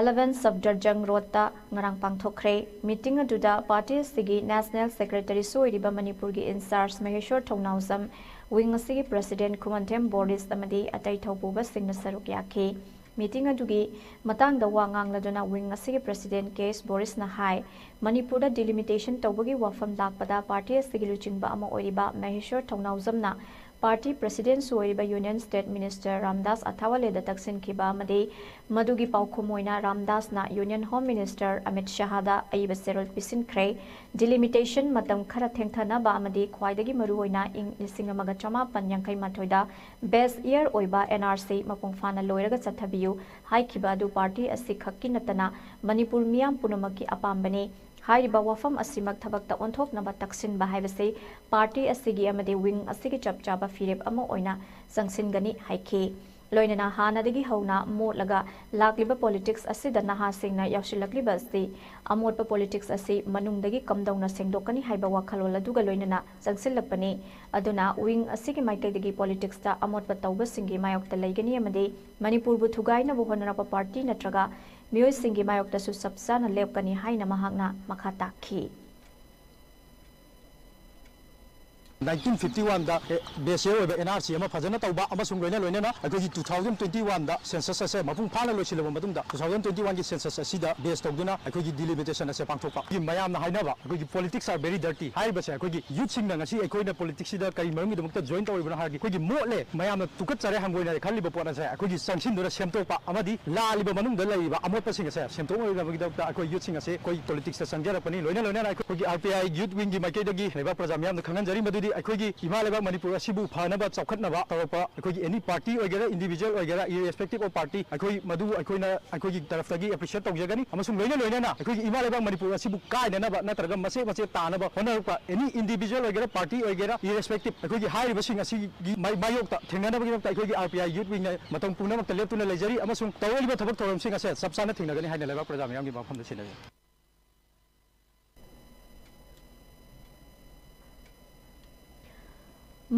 eleven Safdarjung Road ꯇ ꯉꯔꯥꯡ ꯄꯥꯡꯊꯣꯛꯈ꯭ꯔꯦ꯫ Meeting ꯑꯗꯨꯗ party ꯑꯁꯤꯒꯤ national secretary ꯁꯨ ꯑꯣꯏꯔꯤꯕ ꯃꯅꯤꯄꯨꯔꯒꯤ in-charge ꯃꯍꯦꯁ꯭ꯋꯔ ꯊꯧꯅꯥꯎꯖꯝ, wing ꯑꯁꯤꯒꯤ president ꯈꯨꯃꯟꯊꯦꯝ ꯕꯣꯔꯤꯁ ꯑꯃꯗꯤ ꯑꯇꯩ ꯊꯧꯄꯨꯕꯁꯤꯡꯅ ꯁꯔꯨꯛ ꯌꯥꯈꯤ꯫ Meeting ꯑꯗꯨꯒꯤ ꯃꯇꯥꯡꯗ ꯋꯥ ꯉꯥꯡꯂꯗꯨꯅ wing ꯑꯁꯤꯒꯤ president ꯀꯦ ꯑꯦꯁ ꯕꯣꯔꯤꯁꯅ ꯍꯥꯏ, ꯃꯅꯤꯄꯨꯔꯗ delimitation ꯇꯧꯕꯒꯤ ꯋꯥꯐꯝ ꯂꯥꯛꯄꯗ party ꯑꯁꯤꯒꯤ ꯂꯨꯆꯤꯡꯕ ꯑꯃ ꯑꯣꯏꯔꯤꯕ ꯃꯍꯦꯁ꯭ꯋꯔ ꯊꯧꯅꯥꯎꯖꯝꯅ ꯄꯥꯔꯇꯤ ꯄ꯭ꯔꯦꯁꯤꯗꯦꯟꯠꯁꯨ ꯑꯣꯏꯔꯤꯕ ꯌꯨꯅꯤꯌꯟ ꯁ꯭ꯇꯦꯠ ꯃꯤꯅꯤꯁꯇꯔ ꯔꯥꯝꯗꯥꯁ ꯑꯊꯥꯋꯥꯂꯦꯗ ꯇꯛꯁꯤꯟꯈꯤꯕ ꯑꯃꯗꯤ ꯃꯗꯨꯒꯤ ꯄꯥꯎꯈꯨꯝ ꯑꯣꯏꯅ ꯔꯥꯝꯗꯥꯁꯅ ꯌꯨꯅꯤꯌꯟ ꯍꯣꯝ ꯃꯤꯅꯤꯁꯇꯔ ꯑꯃꯤꯠ ꯁꯍꯥꯗ ꯑꯏꯕ ꯆꯦꯔꯣꯜ ꯄꯤꯁꯤꯟꯈ꯭ꯔꯦ꯫ ꯗꯤꯂꯤꯃꯤꯇꯦꯁꯟ ꯃꯇꯝ ꯈꯔ ꯊꯦꯡꯊꯅꯕ ꯑꯃꯗꯤ ꯈ꯭ꯋꯥꯏꯗꯒꯤ ꯃꯔꯨꯑꯣꯏꯅ ꯏꯪ ꯂꯤꯁꯤꯡ ꯑꯃꯒ ꯆꯃꯥꯄꯟ ꯌꯥꯡꯈꯩ ꯃꯥꯊꯣꯏꯗ ꯕꯦꯁ ꯏꯌꯔ ꯑꯣꯏꯕ ꯑꯦꯟ ꯑꯥꯔ ꯁꯤ ꯃꯄꯨꯡ ꯐꯥꯅ ꯂꯣꯏꯔꯒ ꯆꯠꯊꯕꯤꯌꯨ ꯍꯥꯏꯈꯤꯕ ꯑꯗꯨ ꯄꯥꯔꯇꯤ ꯑꯁꯤ ꯈꯛꯀꯤ ꯅꯠꯇꯅ ꯃꯅꯤꯄꯨꯔ ꯃꯤꯌꯥꯝ ꯄꯨꯝꯅꯃꯛꯀꯤ ꯑꯄꯥꯝꯕꯅꯤ꯫ ꯍꯥꯏꯔꯤꯕ ꯋꯥꯐꯝ ꯑꯁꯤꯃꯛ ꯊꯕꯛꯇ ꯑꯣꯟꯊꯣꯛꯅꯕ ꯇꯛꯁꯤꯟꯕ ꯍꯥꯏꯕꯁꯤ ꯄꯥꯔꯇꯤ ꯑꯁꯤꯒꯤ ꯑꯃꯗꯤ ꯋꯤꯡ ꯑꯁꯤꯒꯤ ꯆꯞ ꯆꯥꯕ ꯐꯤꯔꯦꯞ ꯑꯃ ꯑꯣꯏꯅ ꯆꯪꯁꯤꯟꯒꯅꯤ ꯍꯥꯏꯈꯤ꯫ ꯂꯣꯏꯅꯅ ꯍꯥꯟꯅꯗꯒꯤ ꯍꯧꯅ ꯃꯣꯠꯂꯒ ꯂꯥꯛꯂꯤꯕ ꯄꯣꯂꯤꯇꯤꯛꯁ ꯑꯁꯤꯗ ꯅꯍꯥꯁꯤꯡꯅ ꯌꯥꯎꯁꯤꯜꯂꯛꯂꯤꯕ ꯑꯁꯤ ꯑꯃꯣꯠꯄ ꯄꯣꯂꯤꯇꯤꯛꯁ ꯑꯁꯤ ꯃꯅꯨꯡꯗꯒꯤ ꯀꯝꯗꯧꯅ ꯁꯦꯡꯗꯣꯛꯀꯅꯤ ꯍꯥꯏꯕ ꯋꯥꯈꯜꯂꯣꯟ ꯑꯗꯨꯒ ꯂꯣꯏꯅꯅ ꯆꯪꯁꯤꯜꯂꯛꯄꯅꯤ꯫ ꯑꯗꯨꯅ ꯋꯤꯡ ꯑꯁꯤꯒꯤ ꯃꯥꯏꯀꯩꯗꯒꯤ ꯄꯣꯂꯤꯇꯤꯛꯁꯇ ꯑꯃꯣꯠꯄ ꯇꯧꯕꯁꯤꯡꯒꯤ ꯃꯥꯌꯣꯛꯇ ꯂꯩꯒꯅꯤ ꯑꯃꯗꯤ ꯃꯅꯤꯄꯨꯔꯕꯨ ꯊꯨꯒꯥꯏꯅꯕ ꯍꯣꯠꯅꯔꯛꯄ ꯄꯥꯔꯇꯤ ꯅꯠꯇ꯭ꯔꯒ ꯃꯤꯑꯣꯏꯁꯤꯡꯒꯤ ꯃꯥꯌꯣꯛꯇꯁꯨ ꯆꯞ ꯆꯥꯅ ꯂꯦꯞꯀꯅꯤ ꯍꯥꯏꯅ ꯃꯍꯥꯛꯅ ꯃꯈꯥ ꯇꯥꯛꯈꯤ꯫ ꯅꯥꯏꯟꯇꯤꯟ ꯐꯤꯐꯇꯤ ꯋꯥꯟꯗ ꯕꯦꯁ ꯏꯌꯔ ꯑꯣꯏꯕ ꯑꯦꯟ ꯑꯥꯔ ꯁꯤ ꯑꯃ ꯐꯖꯅ ꯇꯧꯕ ꯑꯃꯁꯨꯡ ꯂꯣꯏꯅ ꯂꯣꯏꯅꯅ ꯑꯩꯈꯣꯏꯒꯤ ꯇꯨ ꯊꯥꯎꯖꯟ ꯇ꯭ꯋꯦꯟꯇꯤ ꯋꯥꯟꯗ ꯁꯦꯟꯁꯁ ꯑꯁꯦ ꯃꯄꯨꯡ ꯐꯥꯅ ꯂꯣꯏꯁꯤꯜꯂꯕ ꯃꯇꯨꯡꯗ ꯇꯨ ꯊꯥꯎꯖꯟ ꯇ꯭ꯋꯦꯟꯇꯤ ꯋꯥꯟꯒꯤ ꯁꯦꯟꯁꯁ ꯑꯁꯤꯗ ꯕꯦꯁ ꯇꯧꯗꯨꯅ ꯑꯩꯈꯣꯏꯒꯤ ꯗꯤꯂꯤꯃꯤꯇꯦꯁꯟ ꯑꯁꯦ ꯄꯥꯡꯊꯣꯛꯄ꯫ ꯑꯩꯈꯣꯏꯒꯤ ꯃꯌꯥꯝꯅ ꯍꯥꯏꯅꯕ ꯑꯩꯈꯣꯏꯒꯤ politics are very dirty ꯍꯥꯏꯔꯤꯕꯁꯦ ꯑꯩꯈꯣꯏꯒꯤ ꯌꯨꯠꯁꯤꯡꯅ ꯉꯁꯤ ꯑꯩꯈꯣꯏꯅ ꯄꯣꯂꯤꯇꯤꯛꯁꯁꯤꯗ ꯀꯔꯤ ꯃꯔꯝꯒꯤꯗꯃꯛꯇ ꯖꯣꯏꯟ ꯇꯧꯔꯤꯕꯅꯣ ꯍꯥꯏꯔꯗꯤ ꯑꯩꯈꯣꯏꯒꯤ ꯃꯣꯠꯂꯦ, ꯃꯌꯥꯝꯅ ꯇꯨꯀꯠꯆꯔꯦ, ꯍꯪꯒꯣꯏꯅꯔꯦ ꯈꯜꯂꯤꯕ ꯄꯣꯠ ꯑꯁꯦ ꯑꯩꯈꯣꯏꯒꯤ ꯆꯪꯁꯤꯟꯗꯨꯅ ꯁꯦꯝꯗꯣꯛꯄ ꯑꯃꯗꯤ ꯂꯥꯜꯂꯤꯕ ꯃꯅꯨꯡꯗ ꯂꯩꯔꯤꯕ ꯑꯃꯣꯠꯄꯁꯤꯡ ꯑꯁꯦ ꯁꯦꯝꯗꯣꯛꯅꯕꯒꯤꯗꯃꯛꯇ ꯑꯩꯈꯣꯏ ꯌꯨꯠꯁꯤꯡ ꯑꯁꯦ ꯑꯩꯈꯣꯏ ꯄꯣꯂꯤꯇꯤꯛꯁꯇ ꯆꯪꯖꯔꯛꯄꯅꯤ꯫ ꯂꯣꯏꯅ ꯂꯣꯏꯅꯅ ꯑꯩꯈꯣꯏꯒꯤ ꯑꯥꯔ ꯄꯤ ꯑꯥꯏ ꯌꯨꯠ ꯋꯤꯡꯒꯤ ꯃꯥꯏꯀꯩꯗꯒꯤ ꯂꯩꯕꯥꯛ ꯄ꯭ꯔꯖꯥ ꯃꯤꯌꯥꯝꯅ ꯈꯪꯍꯟꯖꯔꯤ ꯃꯗꯨꯗꯤ ꯑꯩꯈꯣꯏꯒꯤ ꯏꯃꯥ ꯂꯩꯕꯥꯛ ꯃꯅꯤꯄꯨꯔ ꯑꯁꯤꯕꯨ ꯐꯅꯕ ꯆꯥꯎꯈꯠꯅꯕ ꯇꯧꯔꯛꯄ ꯑꯩꯈꯣꯏꯒꯤ ꯑꯦꯅꯤ ꯄꯥꯔꯇꯤ ꯑꯣꯏꯒꯦꯔꯥ, ꯏꯟꯗꯤꯚꯤꯖꯨꯋꯦꯜ ꯑꯣꯏꯒꯦꯔꯥ, irrespective of party, ꯑꯩꯈꯣꯏ ꯃꯗꯨ ꯑꯩꯈꯣꯏꯅ ꯑꯩꯈꯣꯏꯒꯤ ꯇꯔꯐꯇꯒꯤ ꯑꯦꯄ꯭ꯔꯤꯁꯤꯌꯦꯠ ꯇꯧꯖꯒꯅꯤ꯫ ꯑꯃꯁꯨꯡ ꯂꯣꯏꯅ ꯂꯣꯏꯅꯅ ꯑꯩꯈꯣꯏꯒꯤ ꯏꯃꯥ ꯂꯩꯕꯥꯛ ꯃꯅꯤꯄꯨꯔ ꯑꯁꯤꯕꯨ ꯀꯥꯏꯅꯅꯕ ꯅꯠꯇ꯭ꯔꯒ ꯃꯆꯦꯠ ꯃꯆꯦꯠ ꯇꯥꯅꯕ ꯍꯣꯠꯅꯔꯛꯄ ꯑꯦꯅꯤ ꯏꯟꯗꯤꯚꯤꯖꯨꯋꯦꯜ ꯑꯣꯏꯒꯦꯔꯥ, ꯄꯥꯔꯇꯤ ꯑꯣꯏꯒꯦꯔꯥ, irrespective, ꯑꯩꯈꯣꯏꯒꯤ ꯍꯥꯏꯔꯤꯕꯁꯤꯡ ꯑꯁꯤꯒꯤ ꯃꯥꯏ-, ꯃꯥꯌꯣꯛꯇ ꯊꯦꯡꯅꯅꯕꯒꯤꯗꯃꯛꯇ ꯑꯩꯈꯣꯏꯒꯤ ꯑꯥꯔ ꯄꯤ ꯑꯥꯏ ꯌꯨꯠ ꯋꯤꯡꯅ ꯃꯇꯝ ꯄꯨꯝꯅꯃꯛꯇ ꯂꯦꯞꯇꯨꯅ ꯂꯩꯖꯔꯤ꯫ ꯑꯃꯁꯨꯡ ꯇꯧꯔꯛꯂꯤꯕ ꯊꯕꯛ ꯊꯧꯔꯝꯁꯤꯡ ꯑꯁꯦ ꯆꯞ ꯆꯥꯅ ꯊꯦꯡꯅꯒꯅꯤ ꯍꯥꯏꯅ ꯂꯩꯕꯥꯛ ꯄ꯭ꯔꯖꯥ ꯃꯤꯌꯥꯝꯒꯤ ꯃꯐꯝꯗ ꯁꯤꯟꯅꯔꯤ꯫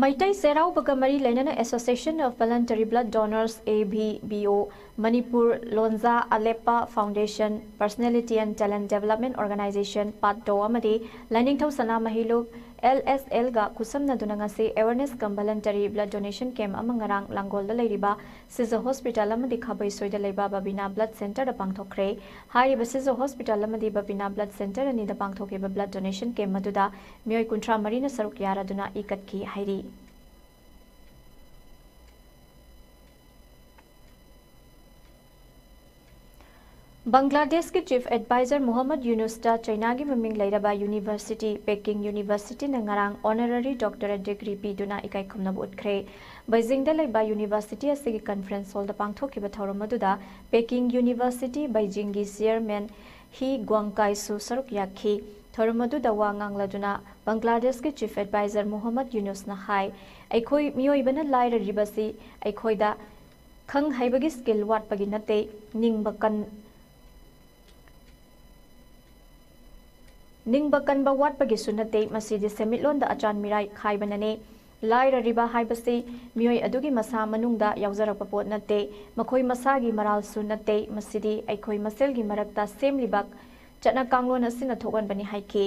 ꯃꯩꯇꯩ ꯆꯩꯔꯥꯎꯕꯒ ꯃꯔꯤ ꯂꯩꯅꯅ Association of Voluntary Blood Donors, A V B O, Manipur, ꯂꯣꯟꯖꯥ ꯑꯂꯦꯞꯄ Foundation, Personality and Talent Development Organization, ꯄꯥꯠꯗꯣ ꯑꯃꯗꯤ ꯂꯥꯏꯅꯤꯡꯊꯧ ꯁꯅꯥꯃꯍꯤ ꯂꯨꯞ, L S L, ꯒ ꯈꯨꯠꯁꯝꯅꯗꯨꯅ ꯉꯁꯤ awareness cum voluntary blood donation camp ꯑꯃ ꯉꯔꯥꯡ ꯂꯥꯡꯒꯣꯜꯗ ꯂꯩꯔꯤꯕ ꯁꯤꯖ ꯍꯣꯁꯄꯤꯇꯥꯜ ꯑꯃꯗꯤ ꯈꯥꯕꯩꯁꯣꯏꯗ ꯂꯩꯕ ꯕꯕꯤꯅꯥ ꯕ꯭ꯂꯗ ꯁꯦꯟꯇꯔꯗ ꯄꯥꯡꯊꯣꯛꯈ꯭ꯔꯦ꯫ ꯍꯥꯏꯔꯤꯕ ꯁꯤꯖ ꯍꯣꯁꯄꯤꯇꯥꯜ ꯑꯃꯗꯤ ꯕꯕꯤꯅꯥ ꯕ꯭ꯂꯗ ꯁꯦꯟꯇꯔ ꯑꯅꯤꯗ ꯄꯥꯡꯊꯣꯛꯈꯤꯕ ꯕ꯭ꯂꯗ ꯗꯣꯅꯦꯁꯟ ꯀꯦꯝꯞ ꯑꯗꯨꯗ ꯃꯤꯑꯣꯏ ꯀꯨꯟꯊ꯭ꯔꯥ ꯃꯔꯤꯅ ꯁꯔꯨꯛ ꯌꯥꯔꯗꯨꯅ ꯏꯀꯠꯈꯤ ꯍꯥꯏꯔꯤ꯫ ꯕꯪꯒ꯭ꯂꯥꯗꯦꯁꯀꯤ Chief Advisor ꯃꯨꯍꯝꯃꯗ ꯌꯨꯅꯨꯁꯇ ꯆꯩꯅꯥꯒꯤ ꯃꯃꯤꯡ ꯂꯩꯔꯕ University, Peking Universityꯅ ꯉꯔꯥꯡ Honorary Doctorate Degree ꯄꯤꯗꯨꯅ ꯏꯀꯥꯏ ꯈꯨꯝꯅꯕ ꯎꯠꯈ꯭ꯔꯦ꯫ ꯕꯩꯖꯤꯡꯗ ꯂꯩꯕ University ꯑꯁꯤꯒꯤ Conference Hallꯗ ꯄꯥꯡꯊꯣꯛꯈꯤꯕ ꯊꯧꯔꯝ ꯑꯗꯨꯗ Peking University ꯕꯩꯖꯤꯡꯒꯤ Chairman ꯍꯤ ꯒ꯭ꯋꯥꯡꯀꯥꯏꯁꯨ ꯁꯔꯨꯛ ꯌꯥꯈꯤ꯫ ꯊꯧꯔꯝ ꯑꯗꯨꯗ ꯋꯥ ꯉꯥꯡꯂꯗꯨꯅ ꯕꯪꯒ꯭ꯂꯥꯗꯦꯁꯀꯤ Chief Advisor ꯃꯨꯍꯝꯃꯗ ꯌꯨꯅꯨꯁꯅ ꯍꯥꯏ, ꯑꯩꯈꯣꯏ ꯃꯤꯑꯣꯏꯕꯅ ꯂꯥꯏꯔꯔꯤꯕꯁꯤ ꯑꯩꯈꯣꯏꯗ ꯈꯪ ꯍꯩꯕꯒꯤ skill ꯋꯥꯠꯄꯒꯤ ꯅꯠꯇꯦ, ꯅꯤꯡꯕ ꯀꯟ-, ꯅꯤꯡꯕ ꯀꯟꯕ ꯋꯥꯠꯄꯒꯤꯁꯨ ꯅꯠꯇꯦ, ꯃꯁꯤꯗꯤ ꯁꯦꯟꯃꯤꯠꯂꯣꯟꯗ ꯑꯆꯥꯟ ꯃꯤꯔꯥꯏ ꯈꯥꯏꯕꯅꯅꯦ꯫ ꯂꯥꯏꯔꯔꯤꯕ ꯍꯥꯏꯕꯁꯤ ꯃꯤꯑꯣꯏ ꯑꯗꯨꯒꯤ ꯃꯁꯥ ꯃꯅꯨꯡꯗ ꯌꯥꯎꯖꯔꯛꯄ ꯄꯣꯠ ꯅꯠꯇꯦ, ꯃꯈꯣꯏ ꯃꯁꯥꯒꯤ ꯃꯔꯥꯜꯁꯨ ꯅꯠꯇꯦ, ꯃꯁꯤꯗꯤ ꯑꯩꯈꯣꯏ ꯃꯁꯦꯜꯒꯤ ꯃꯔꯛꯇ ꯁꯦꯝꯂꯤꯕ ꯆꯠꯅ ꯀꯥꯡꯂꯣꯟ ꯑꯁꯤꯅ ꯊꯣꯛꯍꯟꯕꯅꯤ ꯍꯥꯏꯈꯤ꯫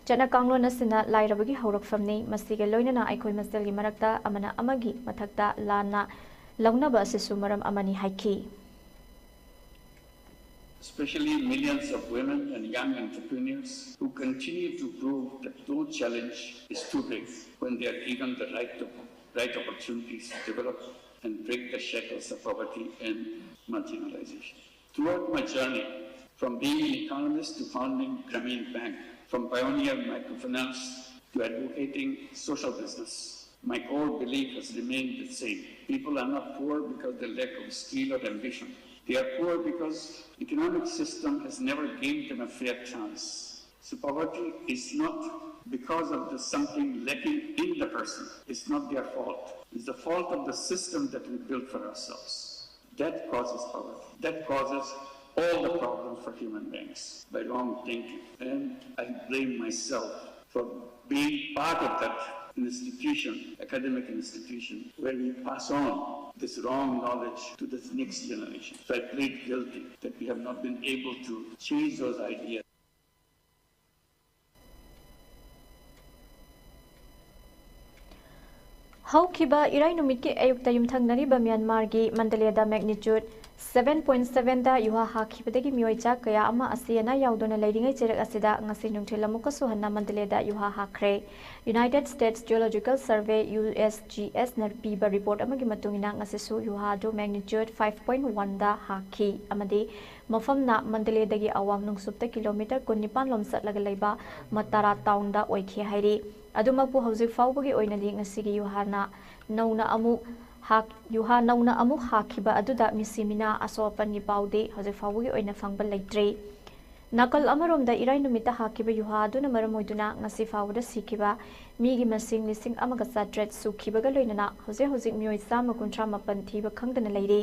ꯆꯠꯅ ꯀꯥꯡꯂꯣꯟ ꯑꯁꯤꯅ ꯂꯥꯏꯔꯕꯒꯤ ꯍꯧꯔꯛꯐꯝꯅꯤ, ꯃꯁꯤꯒ ꯂꯣꯏꯅꯅ ꯑꯩꯈꯣꯏ ꯃꯁꯦꯜꯒꯤ ꯃꯔꯛꯇ ꯑꯃꯅ ꯑꯃꯒꯤ ꯃꯊꯛꯇ ꯂꯥꯟꯅ ꯂꯧꯅꯕ ꯑꯁꯤꯁꯨ ꯃꯔꯝ ꯑꯃꯅꯤ ꯍꯥꯏꯈꯤ꯫ Especially millions of women and young entrepreneurs who continue to prove that no challenge is too big when they are given the right, right opportunities to develop and break the shackles of poverty and marginalization. Throughout my journey, from being an economist to founding Grameen Bank, from pioneer microfinance to advocating social business, my core belief has remained the same. People are not poor because they lack of skill or ambition. They are poor because economic system has never given them a fair chance. So poverty is not because of the something lacking in the person. It's not their fault. It's the fault of the system that we built for ourselves. That causes poverty. That causes all the problems for human beings by wrong thinking. And I blame myself for being part of that institution, academic institution, where we pass on this wrong knowledge to this next generation. So I plead guilty that we have not been able to change those ideas. ꯍꯧꯈꯤꯕ ꯏꯔꯥꯏ ꯅꯨꯃꯤꯠꯀꯤ ꯑꯌꯨꯛꯇ ꯌꯨꯝꯊꯪꯅꯔꯤꯕ ꯃ꯭ꯌꯥꯟꯃꯥꯔꯒꯤ ꯃꯟꯗꯂꯦꯗ magnitude seven point ꯁꯚꯦꯟꯗ ꯌꯨꯍꯥ ꯍꯥꯈꯤꯕꯗꯒꯤ ꯃꯤꯑꯣꯏ ꯆꯥ ꯀꯌꯥ ꯑꯃ ꯑꯁꯤ ꯑꯅꯥ ꯌꯥꯎꯗꯨꯅ ꯂꯩꯔꯤꯉꯩ ꯆꯩꯔꯛ ꯑꯁꯤꯗ ꯉꯁꯤ ꯅꯨꯡꯊꯤꯜ ꯑꯃꯨꯛꯀꯁꯨ ꯍꯟꯅ ꯃꯟꯗꯂꯦꯗ ꯌꯨꯍꯥ ꯍꯥꯈ꯭ꯔꯦ꯫ United States Geological Survey, U S G S, ꯅ ꯄꯤꯕ ꯔꯤꯄꯣꯔꯠ ꯑꯃꯒꯤ ꯃꯇꯨꯡ ꯏꯟꯅ ꯉꯁꯤꯁꯨ ꯌꯨꯍꯥ ꯑꯗꯨ magnitude five point one ꯗ ꯍꯥꯈꯤ ꯑꯃꯗꯤ ꯃꯐꯝꯅ ꯃꯟꯗꯂꯦꯗꯒꯤ ꯑꯋꯥꯡ ꯅꯣꯡꯆꯨꯞꯇ ꯀꯤꯂꯣꯃꯤꯇꯔ ꯀꯨꯟꯅꯤꯄꯥꯟ ꯂꯣꯝ ꯆꯠꯂꯒ ꯂꯩꯕ ꯃꯇꯥꯔꯥ ꯇꯥꯎꯟꯗ ꯑꯣꯏꯈꯤ ꯍꯥꯏꯔꯤ꯫ ꯑꯗꯨꯃꯛꯄꯨ ꯍꯧꯖꯤꯛ ꯐꯥꯎꯕꯒꯤ ꯑꯣꯏꯅꯗꯤ ꯉꯁꯤꯒꯤ ꯌꯨꯍꯥꯅ ꯅꯧꯅ ꯑꯃꯨꯛ ꯍꯥꯛ-, ꯌꯨꯍꯥ ꯅꯧꯅ ꯑꯃꯨꯛ ꯍꯥꯈꯤꯕ ꯑꯗꯨꯗ ꯃꯤꯁꯤ ꯃꯤꯅꯥ ꯑꯁꯣꯛ ꯑꯄꯟꯒꯤ ꯄꯥꯎꯗꯤ ꯍꯧꯖꯤꯛ ꯐꯥꯎꯕꯒꯤ ꯑꯣꯏꯅ ꯐꯪꯕ ꯂꯩꯇ꯭ꯔꯤ꯫ ꯅꯥꯀꯜ ꯑꯃꯔꯣꯝꯗ ꯏꯔꯥꯏ ꯅꯨꯃꯤꯠꯇ ꯍꯥꯈꯤꯕ ꯌꯨꯍꯥ ꯑꯗꯨꯅ ꯃꯔꯝ ꯑꯣꯏꯗꯨꯅ ꯉꯁꯤ ꯐꯥꯎꯕꯗ ꯁꯤꯈꯤꯕ ꯃꯤꯒꯤ ꯃꯁꯤꯡ ꯂꯤꯁꯤꯡ ꯑꯃꯒ ꯆꯥꯇ꯭ꯔꯦꯠ ꯁꯨꯈꯤꯕꯒ ꯂꯣꯏꯅꯅ ꯍꯧꯖꯤꯛ ꯍꯧꯖꯤꯛ ꯃꯤꯑꯣꯏ ꯆꯥꯝꯃ ꯀꯨꯟꯊ꯭ꯔꯥ ꯃꯥꯄꯟ ꯊꯤꯕ ꯈꯪꯗꯅ ꯂꯩꯔꯤ꯫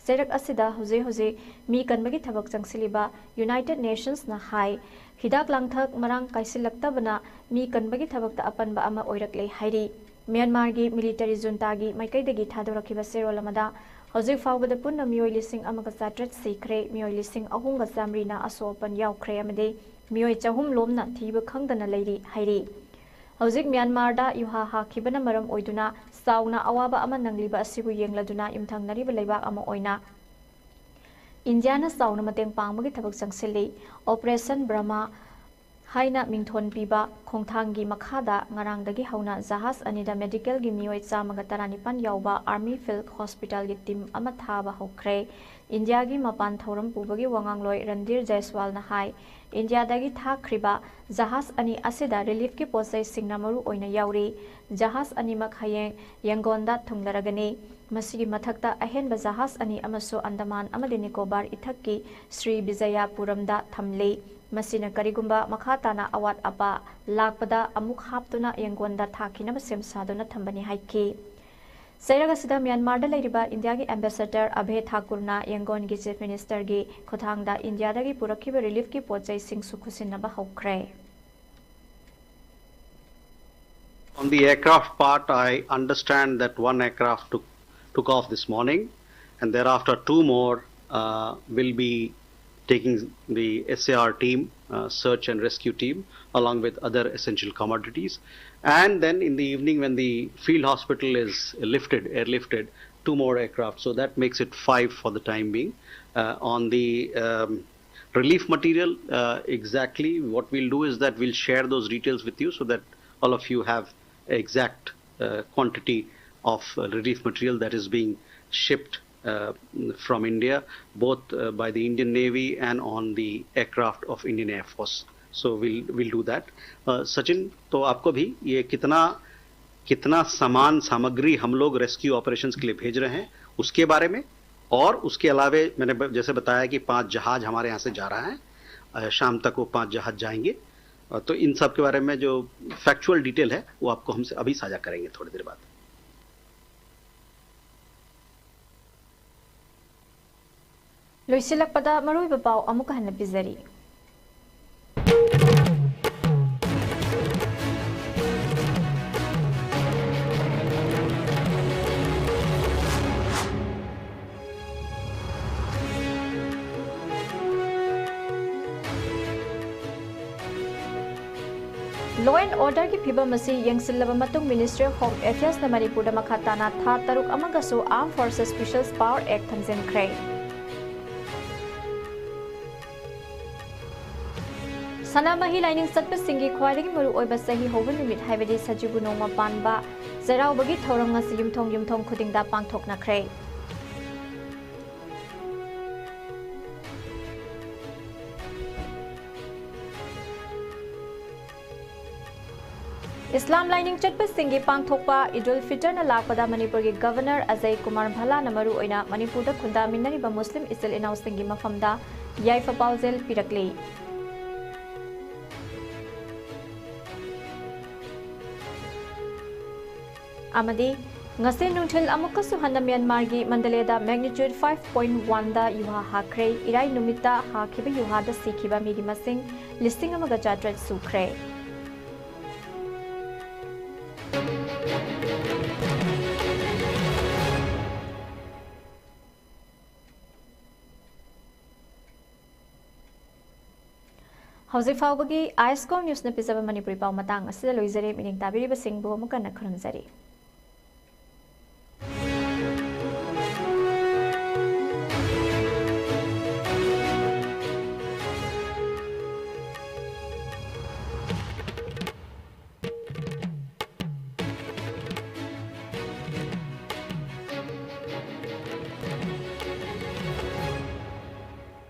ꯆꯩꯔꯛ ꯑꯁꯤꯗ ꯍꯧꯖꯤꯛ ꯍꯧꯖꯤꯛ ꯃꯤ ꯀꯟꯕꯒꯤ ꯊꯕꯛ ꯆꯪꯁꯤꯜꯂꯤꯕ United Nationsꯅ ꯍꯥꯏ, ꯍꯤꯗꯥꯛ ꯂꯥꯡꯊꯛ ꯃꯔꯥꯡ ꯀꯥꯏꯁꯤꯜꯂꯛꯇꯕꯅ ꯃꯤ ꯀꯟꯕꯒꯤ ꯊꯕꯛꯇ ꯑꯄꯟꯕ ꯑꯃ ꯑꯣꯏꯔꯛꯂꯦ ꯍꯥꯏꯔꯤ꯫ ꯃ꯭ꯌꯥꯟꯃꯥꯔꯒꯤ ꯃꯤꯂꯤꯇꯔꯤ ꯖꯨꯟꯇꯥꯒꯤ ꯃꯥꯏꯀꯩꯗꯒꯤ ꯊꯥꯗꯣꯔꯛꯈꯤꯕ ꯆꯦꯔꯣꯜ ꯑꯃꯗ ꯍꯧꯖꯤꯛ ꯐꯥꯎꯕꯗ ꯄꯨꯟꯅ ꯃꯤꯑꯣꯏ ꯂꯤꯁꯤꯡ ꯑꯃꯒ ꯆꯥꯇ꯭ꯔꯦꯠ ꯁꯤꯈ꯭ꯔꯦ, ꯃꯤꯑꯣꯏ ꯂꯤꯁꯤꯡ ꯑꯍꯨꯝꯒ ꯆꯥꯃꯔꯤꯅ ꯑꯁꯣꯛ ꯑꯄꯟ ꯌꯥꯎꯈ꯭ꯔꯦ ꯑꯃꯗꯤ ꯃꯤꯑꯣꯏ ꯆꯍꯨꯝ ꯂꯣꯝꯅ ꯊꯤꯕ ꯈꯪꯗꯅ ꯂꯩꯔꯤ ꯍꯥꯏꯔꯤ꯫ ꯍꯧꯖꯤꯛ ꯃ꯭ꯌꯥꯟꯃꯥꯔꯗ ꯌꯨꯍꯥ ꯍꯥꯈꯤꯕꯅ ꯃꯔꯝ ꯑꯣꯏꯗꯨꯅ ꯆꯥꯎꯅ ꯑꯋꯥꯕ ꯑꯃ ꯅꯪꯂꯤꯕ ꯑꯁꯤꯕꯨ ꯌꯦꯡꯂꯗꯨꯅ ꯌꯨꯝꯊꯪꯅꯔꯤꯕ ꯂꯩꯕꯥꯛ ꯑꯃ ꯑꯣꯏꯅ ꯏꯟꯗꯤꯌꯥꯅ ꯆꯥꯎꯅ ꯃꯇꯦꯡ ꯄꯥꯡꯕꯒꯤ ꯊꯕꯛ ꯆꯪꯁꯤꯜꯂꯤ꯫ Operation Brahma ꯍꯥꯏꯅ ꯃꯤꯡꯊꯣꯟ ꯄꯤꯕ ꯈꯣꯡꯊꯥꯡꯒꯤ ꯃꯈꯥꯗ ꯉꯔꯥꯡꯗꯒꯤ ꯍꯧꯅ ꯖꯍꯥꯖ ꯑꯅꯤꯗ ꯃꯦꯗꯤꯀꯦꯜꯒꯤ ꯃꯤꯑꯣꯏ ꯆꯥꯝꯃꯒ ꯇꯔꯥꯅꯤꯄꯥꯟ ꯌꯥꯎꯕ Army Field Hospitalꯒꯤ ꯇꯤꯝ ꯑꯃ ꯊꯥꯕ ꯍꯧꯈ꯭ꯔꯦ꯫ ꯏꯟꯗꯤꯌꯥꯒꯤ ꯃꯄꯥꯟ ꯊꯧꯔꯝ ꯄꯨꯕꯒꯤ ꯋꯥꯉꯥꯡꯂꯣꯏ ꯔꯟꯙꯤꯔ ꯖꯥꯏꯁꯋꯥꯜꯅ ꯍꯥꯏ, ꯏꯟꯗꯤꯌꯥꯗꯒꯤ ꯊꯥꯈ꯭ꯔꯤꯕ ꯖꯍꯥꯖ ꯑꯅꯤ ꯑꯁꯤꯗ ꯔꯤꯂꯤꯐꯀꯤ ꯄꯣꯠꯆꯩꯁꯤꯡꯅ ꯃꯔꯨ ꯑꯣꯏꯅ ꯌꯥꯎꯔꯤ꯫ ꯖꯍꯥꯖ ꯑꯅꯤꯃꯛ ꯍꯌꯦꯡ ꯌꯦꯡꯒꯣꯟꯗ ꯊꯨꯡꯂꯔꯒꯅꯤ꯫ ꯃꯁꯤꯒꯤ ꯃꯊꯛꯇ ꯑꯍꯦꯟꯕ ꯖꯍꯥꯖ ꯑꯅꯤ ꯑꯃꯁꯨ ꯑꯟꯗꯃꯥꯟ ꯑꯃꯗꯤ ꯅꯤꯀꯣꯕꯥꯔ ꯏꯊꯠꯀꯤ ꯁ꯭ꯔꯤ ꯕꯤꯖꯌꯥꯄꯨꯔꯝꯗ ꯊꯝꯂꯤ꯫ ꯃꯁꯤꯅ ꯀꯔꯤꯒꯨꯝꯕ ꯃꯈꯥ ꯇꯥꯅ ꯑꯋꯥꯠ ꯑꯄꯥ ꯂꯥꯛꯄꯗ ꯑꯃꯨꯛ ꯍꯥꯞꯇꯨꯅ ꯌꯦꯡꯒꯣꯟꯗ ꯊꯥꯈꯤꯅꯕ ꯁꯦꯝ ꯁꯥꯗꯨꯅ ꯊꯝꯕꯅꯤ ꯍꯥꯏꯈꯤ꯫ ꯆꯩꯔꯛ ꯑꯁꯤꯗ ꯃ꯭ꯌꯥꯟꯃꯥꯔꯗ ꯂꯩꯔꯤꯕ ꯏꯟꯗꯤꯌꯥꯒꯤ ambassador ꯑꯚꯦ ꯊꯥꯀꯨꯔꯅ ꯌꯦꯡꯒꯣꯟꯒꯤ Chief Ministerꯒꯤ ꯈꯨꯠꯊꯥꯡꯗ ꯏꯟꯗꯤꯌꯥꯗꯒꯤ ꯄꯨꯔꯛꯈꯤꯕ ꯔꯤꯂꯤꯐꯀꯤ ꯄꯣꯠ ꯆꯩꯁꯤꯡꯁꯨ ꯈꯨꯠꯁꯤꯟꯅꯕ ꯍꯧꯈ꯭ꯔꯦ꯫ On the aircraft part, I understand that one aircraft took, took off this morning, and thereafter two more uh, will be taking the S A R team, uh, search and rescue team, along with other essential commodities. And then in the evening, when the field hospital is lifted, airlifted, two more aircraft. So that makes it five for the time being. Uh, on the um, relief material, uh, exactly what we'll do is that we'll share those details with you so that all of you have exact uh, quantity of uh, relief material that is being shipped uh, from India, both uh, by the Indian Navy and on the aircraft of Indian Air Force. So we'll we'll do that. Uh, Sachin, तो आपको भी ये कितना कितना सामान सामग्री हम लोग रेस्क्यू ऑपरेशंस के लिए भेज रहे हैं, उसके बारे में, और उसके अलावे मैंने ब- जैसे बताया कि पांच जहाज हमारे यहाँ से जा रहा है, अ, शाम तक वो पांच जहाज जाएंगे। अ, तो इन सब के बारे में जो फैक्चुअल डिटेल है, वो आपको हमसे अभी साझा करेंगे थोड़ी देर बाद। ꯂꯣꯏꯁꯤꯜꯂꯛꯄꯗ ꯃꯔꯨꯑꯣꯏꯕ ꯄꯥꯎ ꯑꯃꯨꯛꯀ ꯍꯟꯅ ꯄꯤꯖꯔꯤ꯫ Law and Orderꯒꯤ ꯐꯤꯕꯝ ꯑꯁꯤ ꯌꯦꯡꯁꯤꯜꯂꯕ ꯃꯇꯨꯡ Ministry of Home Affairsꯅ ꯃꯅꯤꯄꯨꯔꯗ ꯃꯈꯥ ꯇꯥꯅ ꯊꯥ ꯇꯔꯨꯛ ꯑꯃꯒꯁꯨ Armed Forces Special Power Act ꯊꯝꯖꯤꯟꯈ꯭ꯔꯦ꯫ ꯁꯅꯥꯃꯍꯤ ꯂꯥꯏꯅꯤꯡ ꯆꯠꯄꯁꯤꯡꯒꯤ ꯈ꯭ꯋꯥꯏꯗꯒꯤ ꯃꯔꯨꯑꯣꯏꯕ ꯆꯍꯤ ꯍꯧꯕ ꯅꯨꯃꯤꯠ ꯍꯥꯏꯕꯗꯤ ꯁꯖꯤꯕꯨ ꯅꯣꯡꯃ ꯄꯥꯟꯕ ꯆꯩꯔꯥꯎꯕꯒꯤ ꯊꯧꯔꯝ ꯉꯁꯤ ꯌꯨꯝꯊꯣꯡ ꯌꯨꯝꯊꯣꯡ ꯈꯨꯗꯤꯡꯗ ꯄꯥꯡꯊꯣꯛꯅꯈ꯭ꯔꯦ꯫ ꯏꯁꯂꯥꯝ ꯂꯥꯏꯅꯤꯡ ꯆꯠꯄꯁꯤꯡꯒꯤ ꯄꯥꯡꯊꯣꯛꯄ ꯏꯗꯨꯜ ꯐꯤꯇꯔꯅ ꯂꯥꯛꯄꯗ ꯃꯅꯤꯄꯨꯔꯒꯤ ꯒꯚꯔꯅꯔ ꯑꯖꯌ ꯀꯨꯃꯥꯔ ꯚꯜꯂꯥꯅ ꯃꯔꯨꯑꯣꯏꯅ ꯃꯅꯤꯄꯨꯔꯗ ꯈꯨꯟꯗꯥꯃꯤꯟꯅꯔꯤꯕ ꯃꯨꯁꯂꯤꯝ ꯏꯆꯤꯜ ꯏꯅꯥꯎꯁꯤꯡꯒꯤ ꯃꯐꯝꯗ ꯌꯥꯏꯐ ꯄꯥꯎꯖꯦꯜ ꯄꯤꯔꯛꯂꯤ꯫ ꯑꯃꯗꯤ ꯉꯁꯤ ꯅꯨꯡꯊꯤꯜ ꯑꯃꯨꯛꯀꯁꯨ ꯍꯟꯅ ꯃ꯭ꯌꯥꯟꯃꯥꯔꯒꯤ ꯃꯟꯗꯂꯦꯗ magnitude five point one ꯗ ꯌꯨꯍꯥ ꯍꯥꯈ꯭ꯔꯦ꯫ ꯏꯔꯥꯏ ꯅꯨꯃꯤꯠꯇ ꯍꯥꯈꯤꯕ ꯌꯨꯍꯥꯗ ꯁꯤꯈꯤꯕ ꯃꯤꯒꯤ ꯃꯁꯤꯡ ꯂꯤꯁꯤꯡ ꯑꯃꯒ ꯆꯥꯇ꯭ꯔꯦꯠ ꯁꯨꯈ꯭ꯔꯦ꯫ ꯍꯧꯖꯤꯛ ꯐꯥꯎꯕꯒꯤ ꯑꯥꯏ ꯑꯦꯁ ꯀꯣ ꯅ꯭ꯌꯨꯁꯅ ꯄꯤꯖꯕ ꯃꯅꯤꯄꯨꯔꯤ ꯄꯥꯎ ꯃꯇꯥꯡ ꯑꯁꯤꯗ ꯂꯣꯏꯖꯔꯦ꯫ ꯃꯤꯠꯌꯦꯡ ꯇꯥꯕꯤꯔꯤꯕꯁꯤꯡꯕꯨ ꯑꯃꯨꯛ ꯍꯟꯅ ꯈꯨꯔꯨꯝꯖꯔꯤ꯫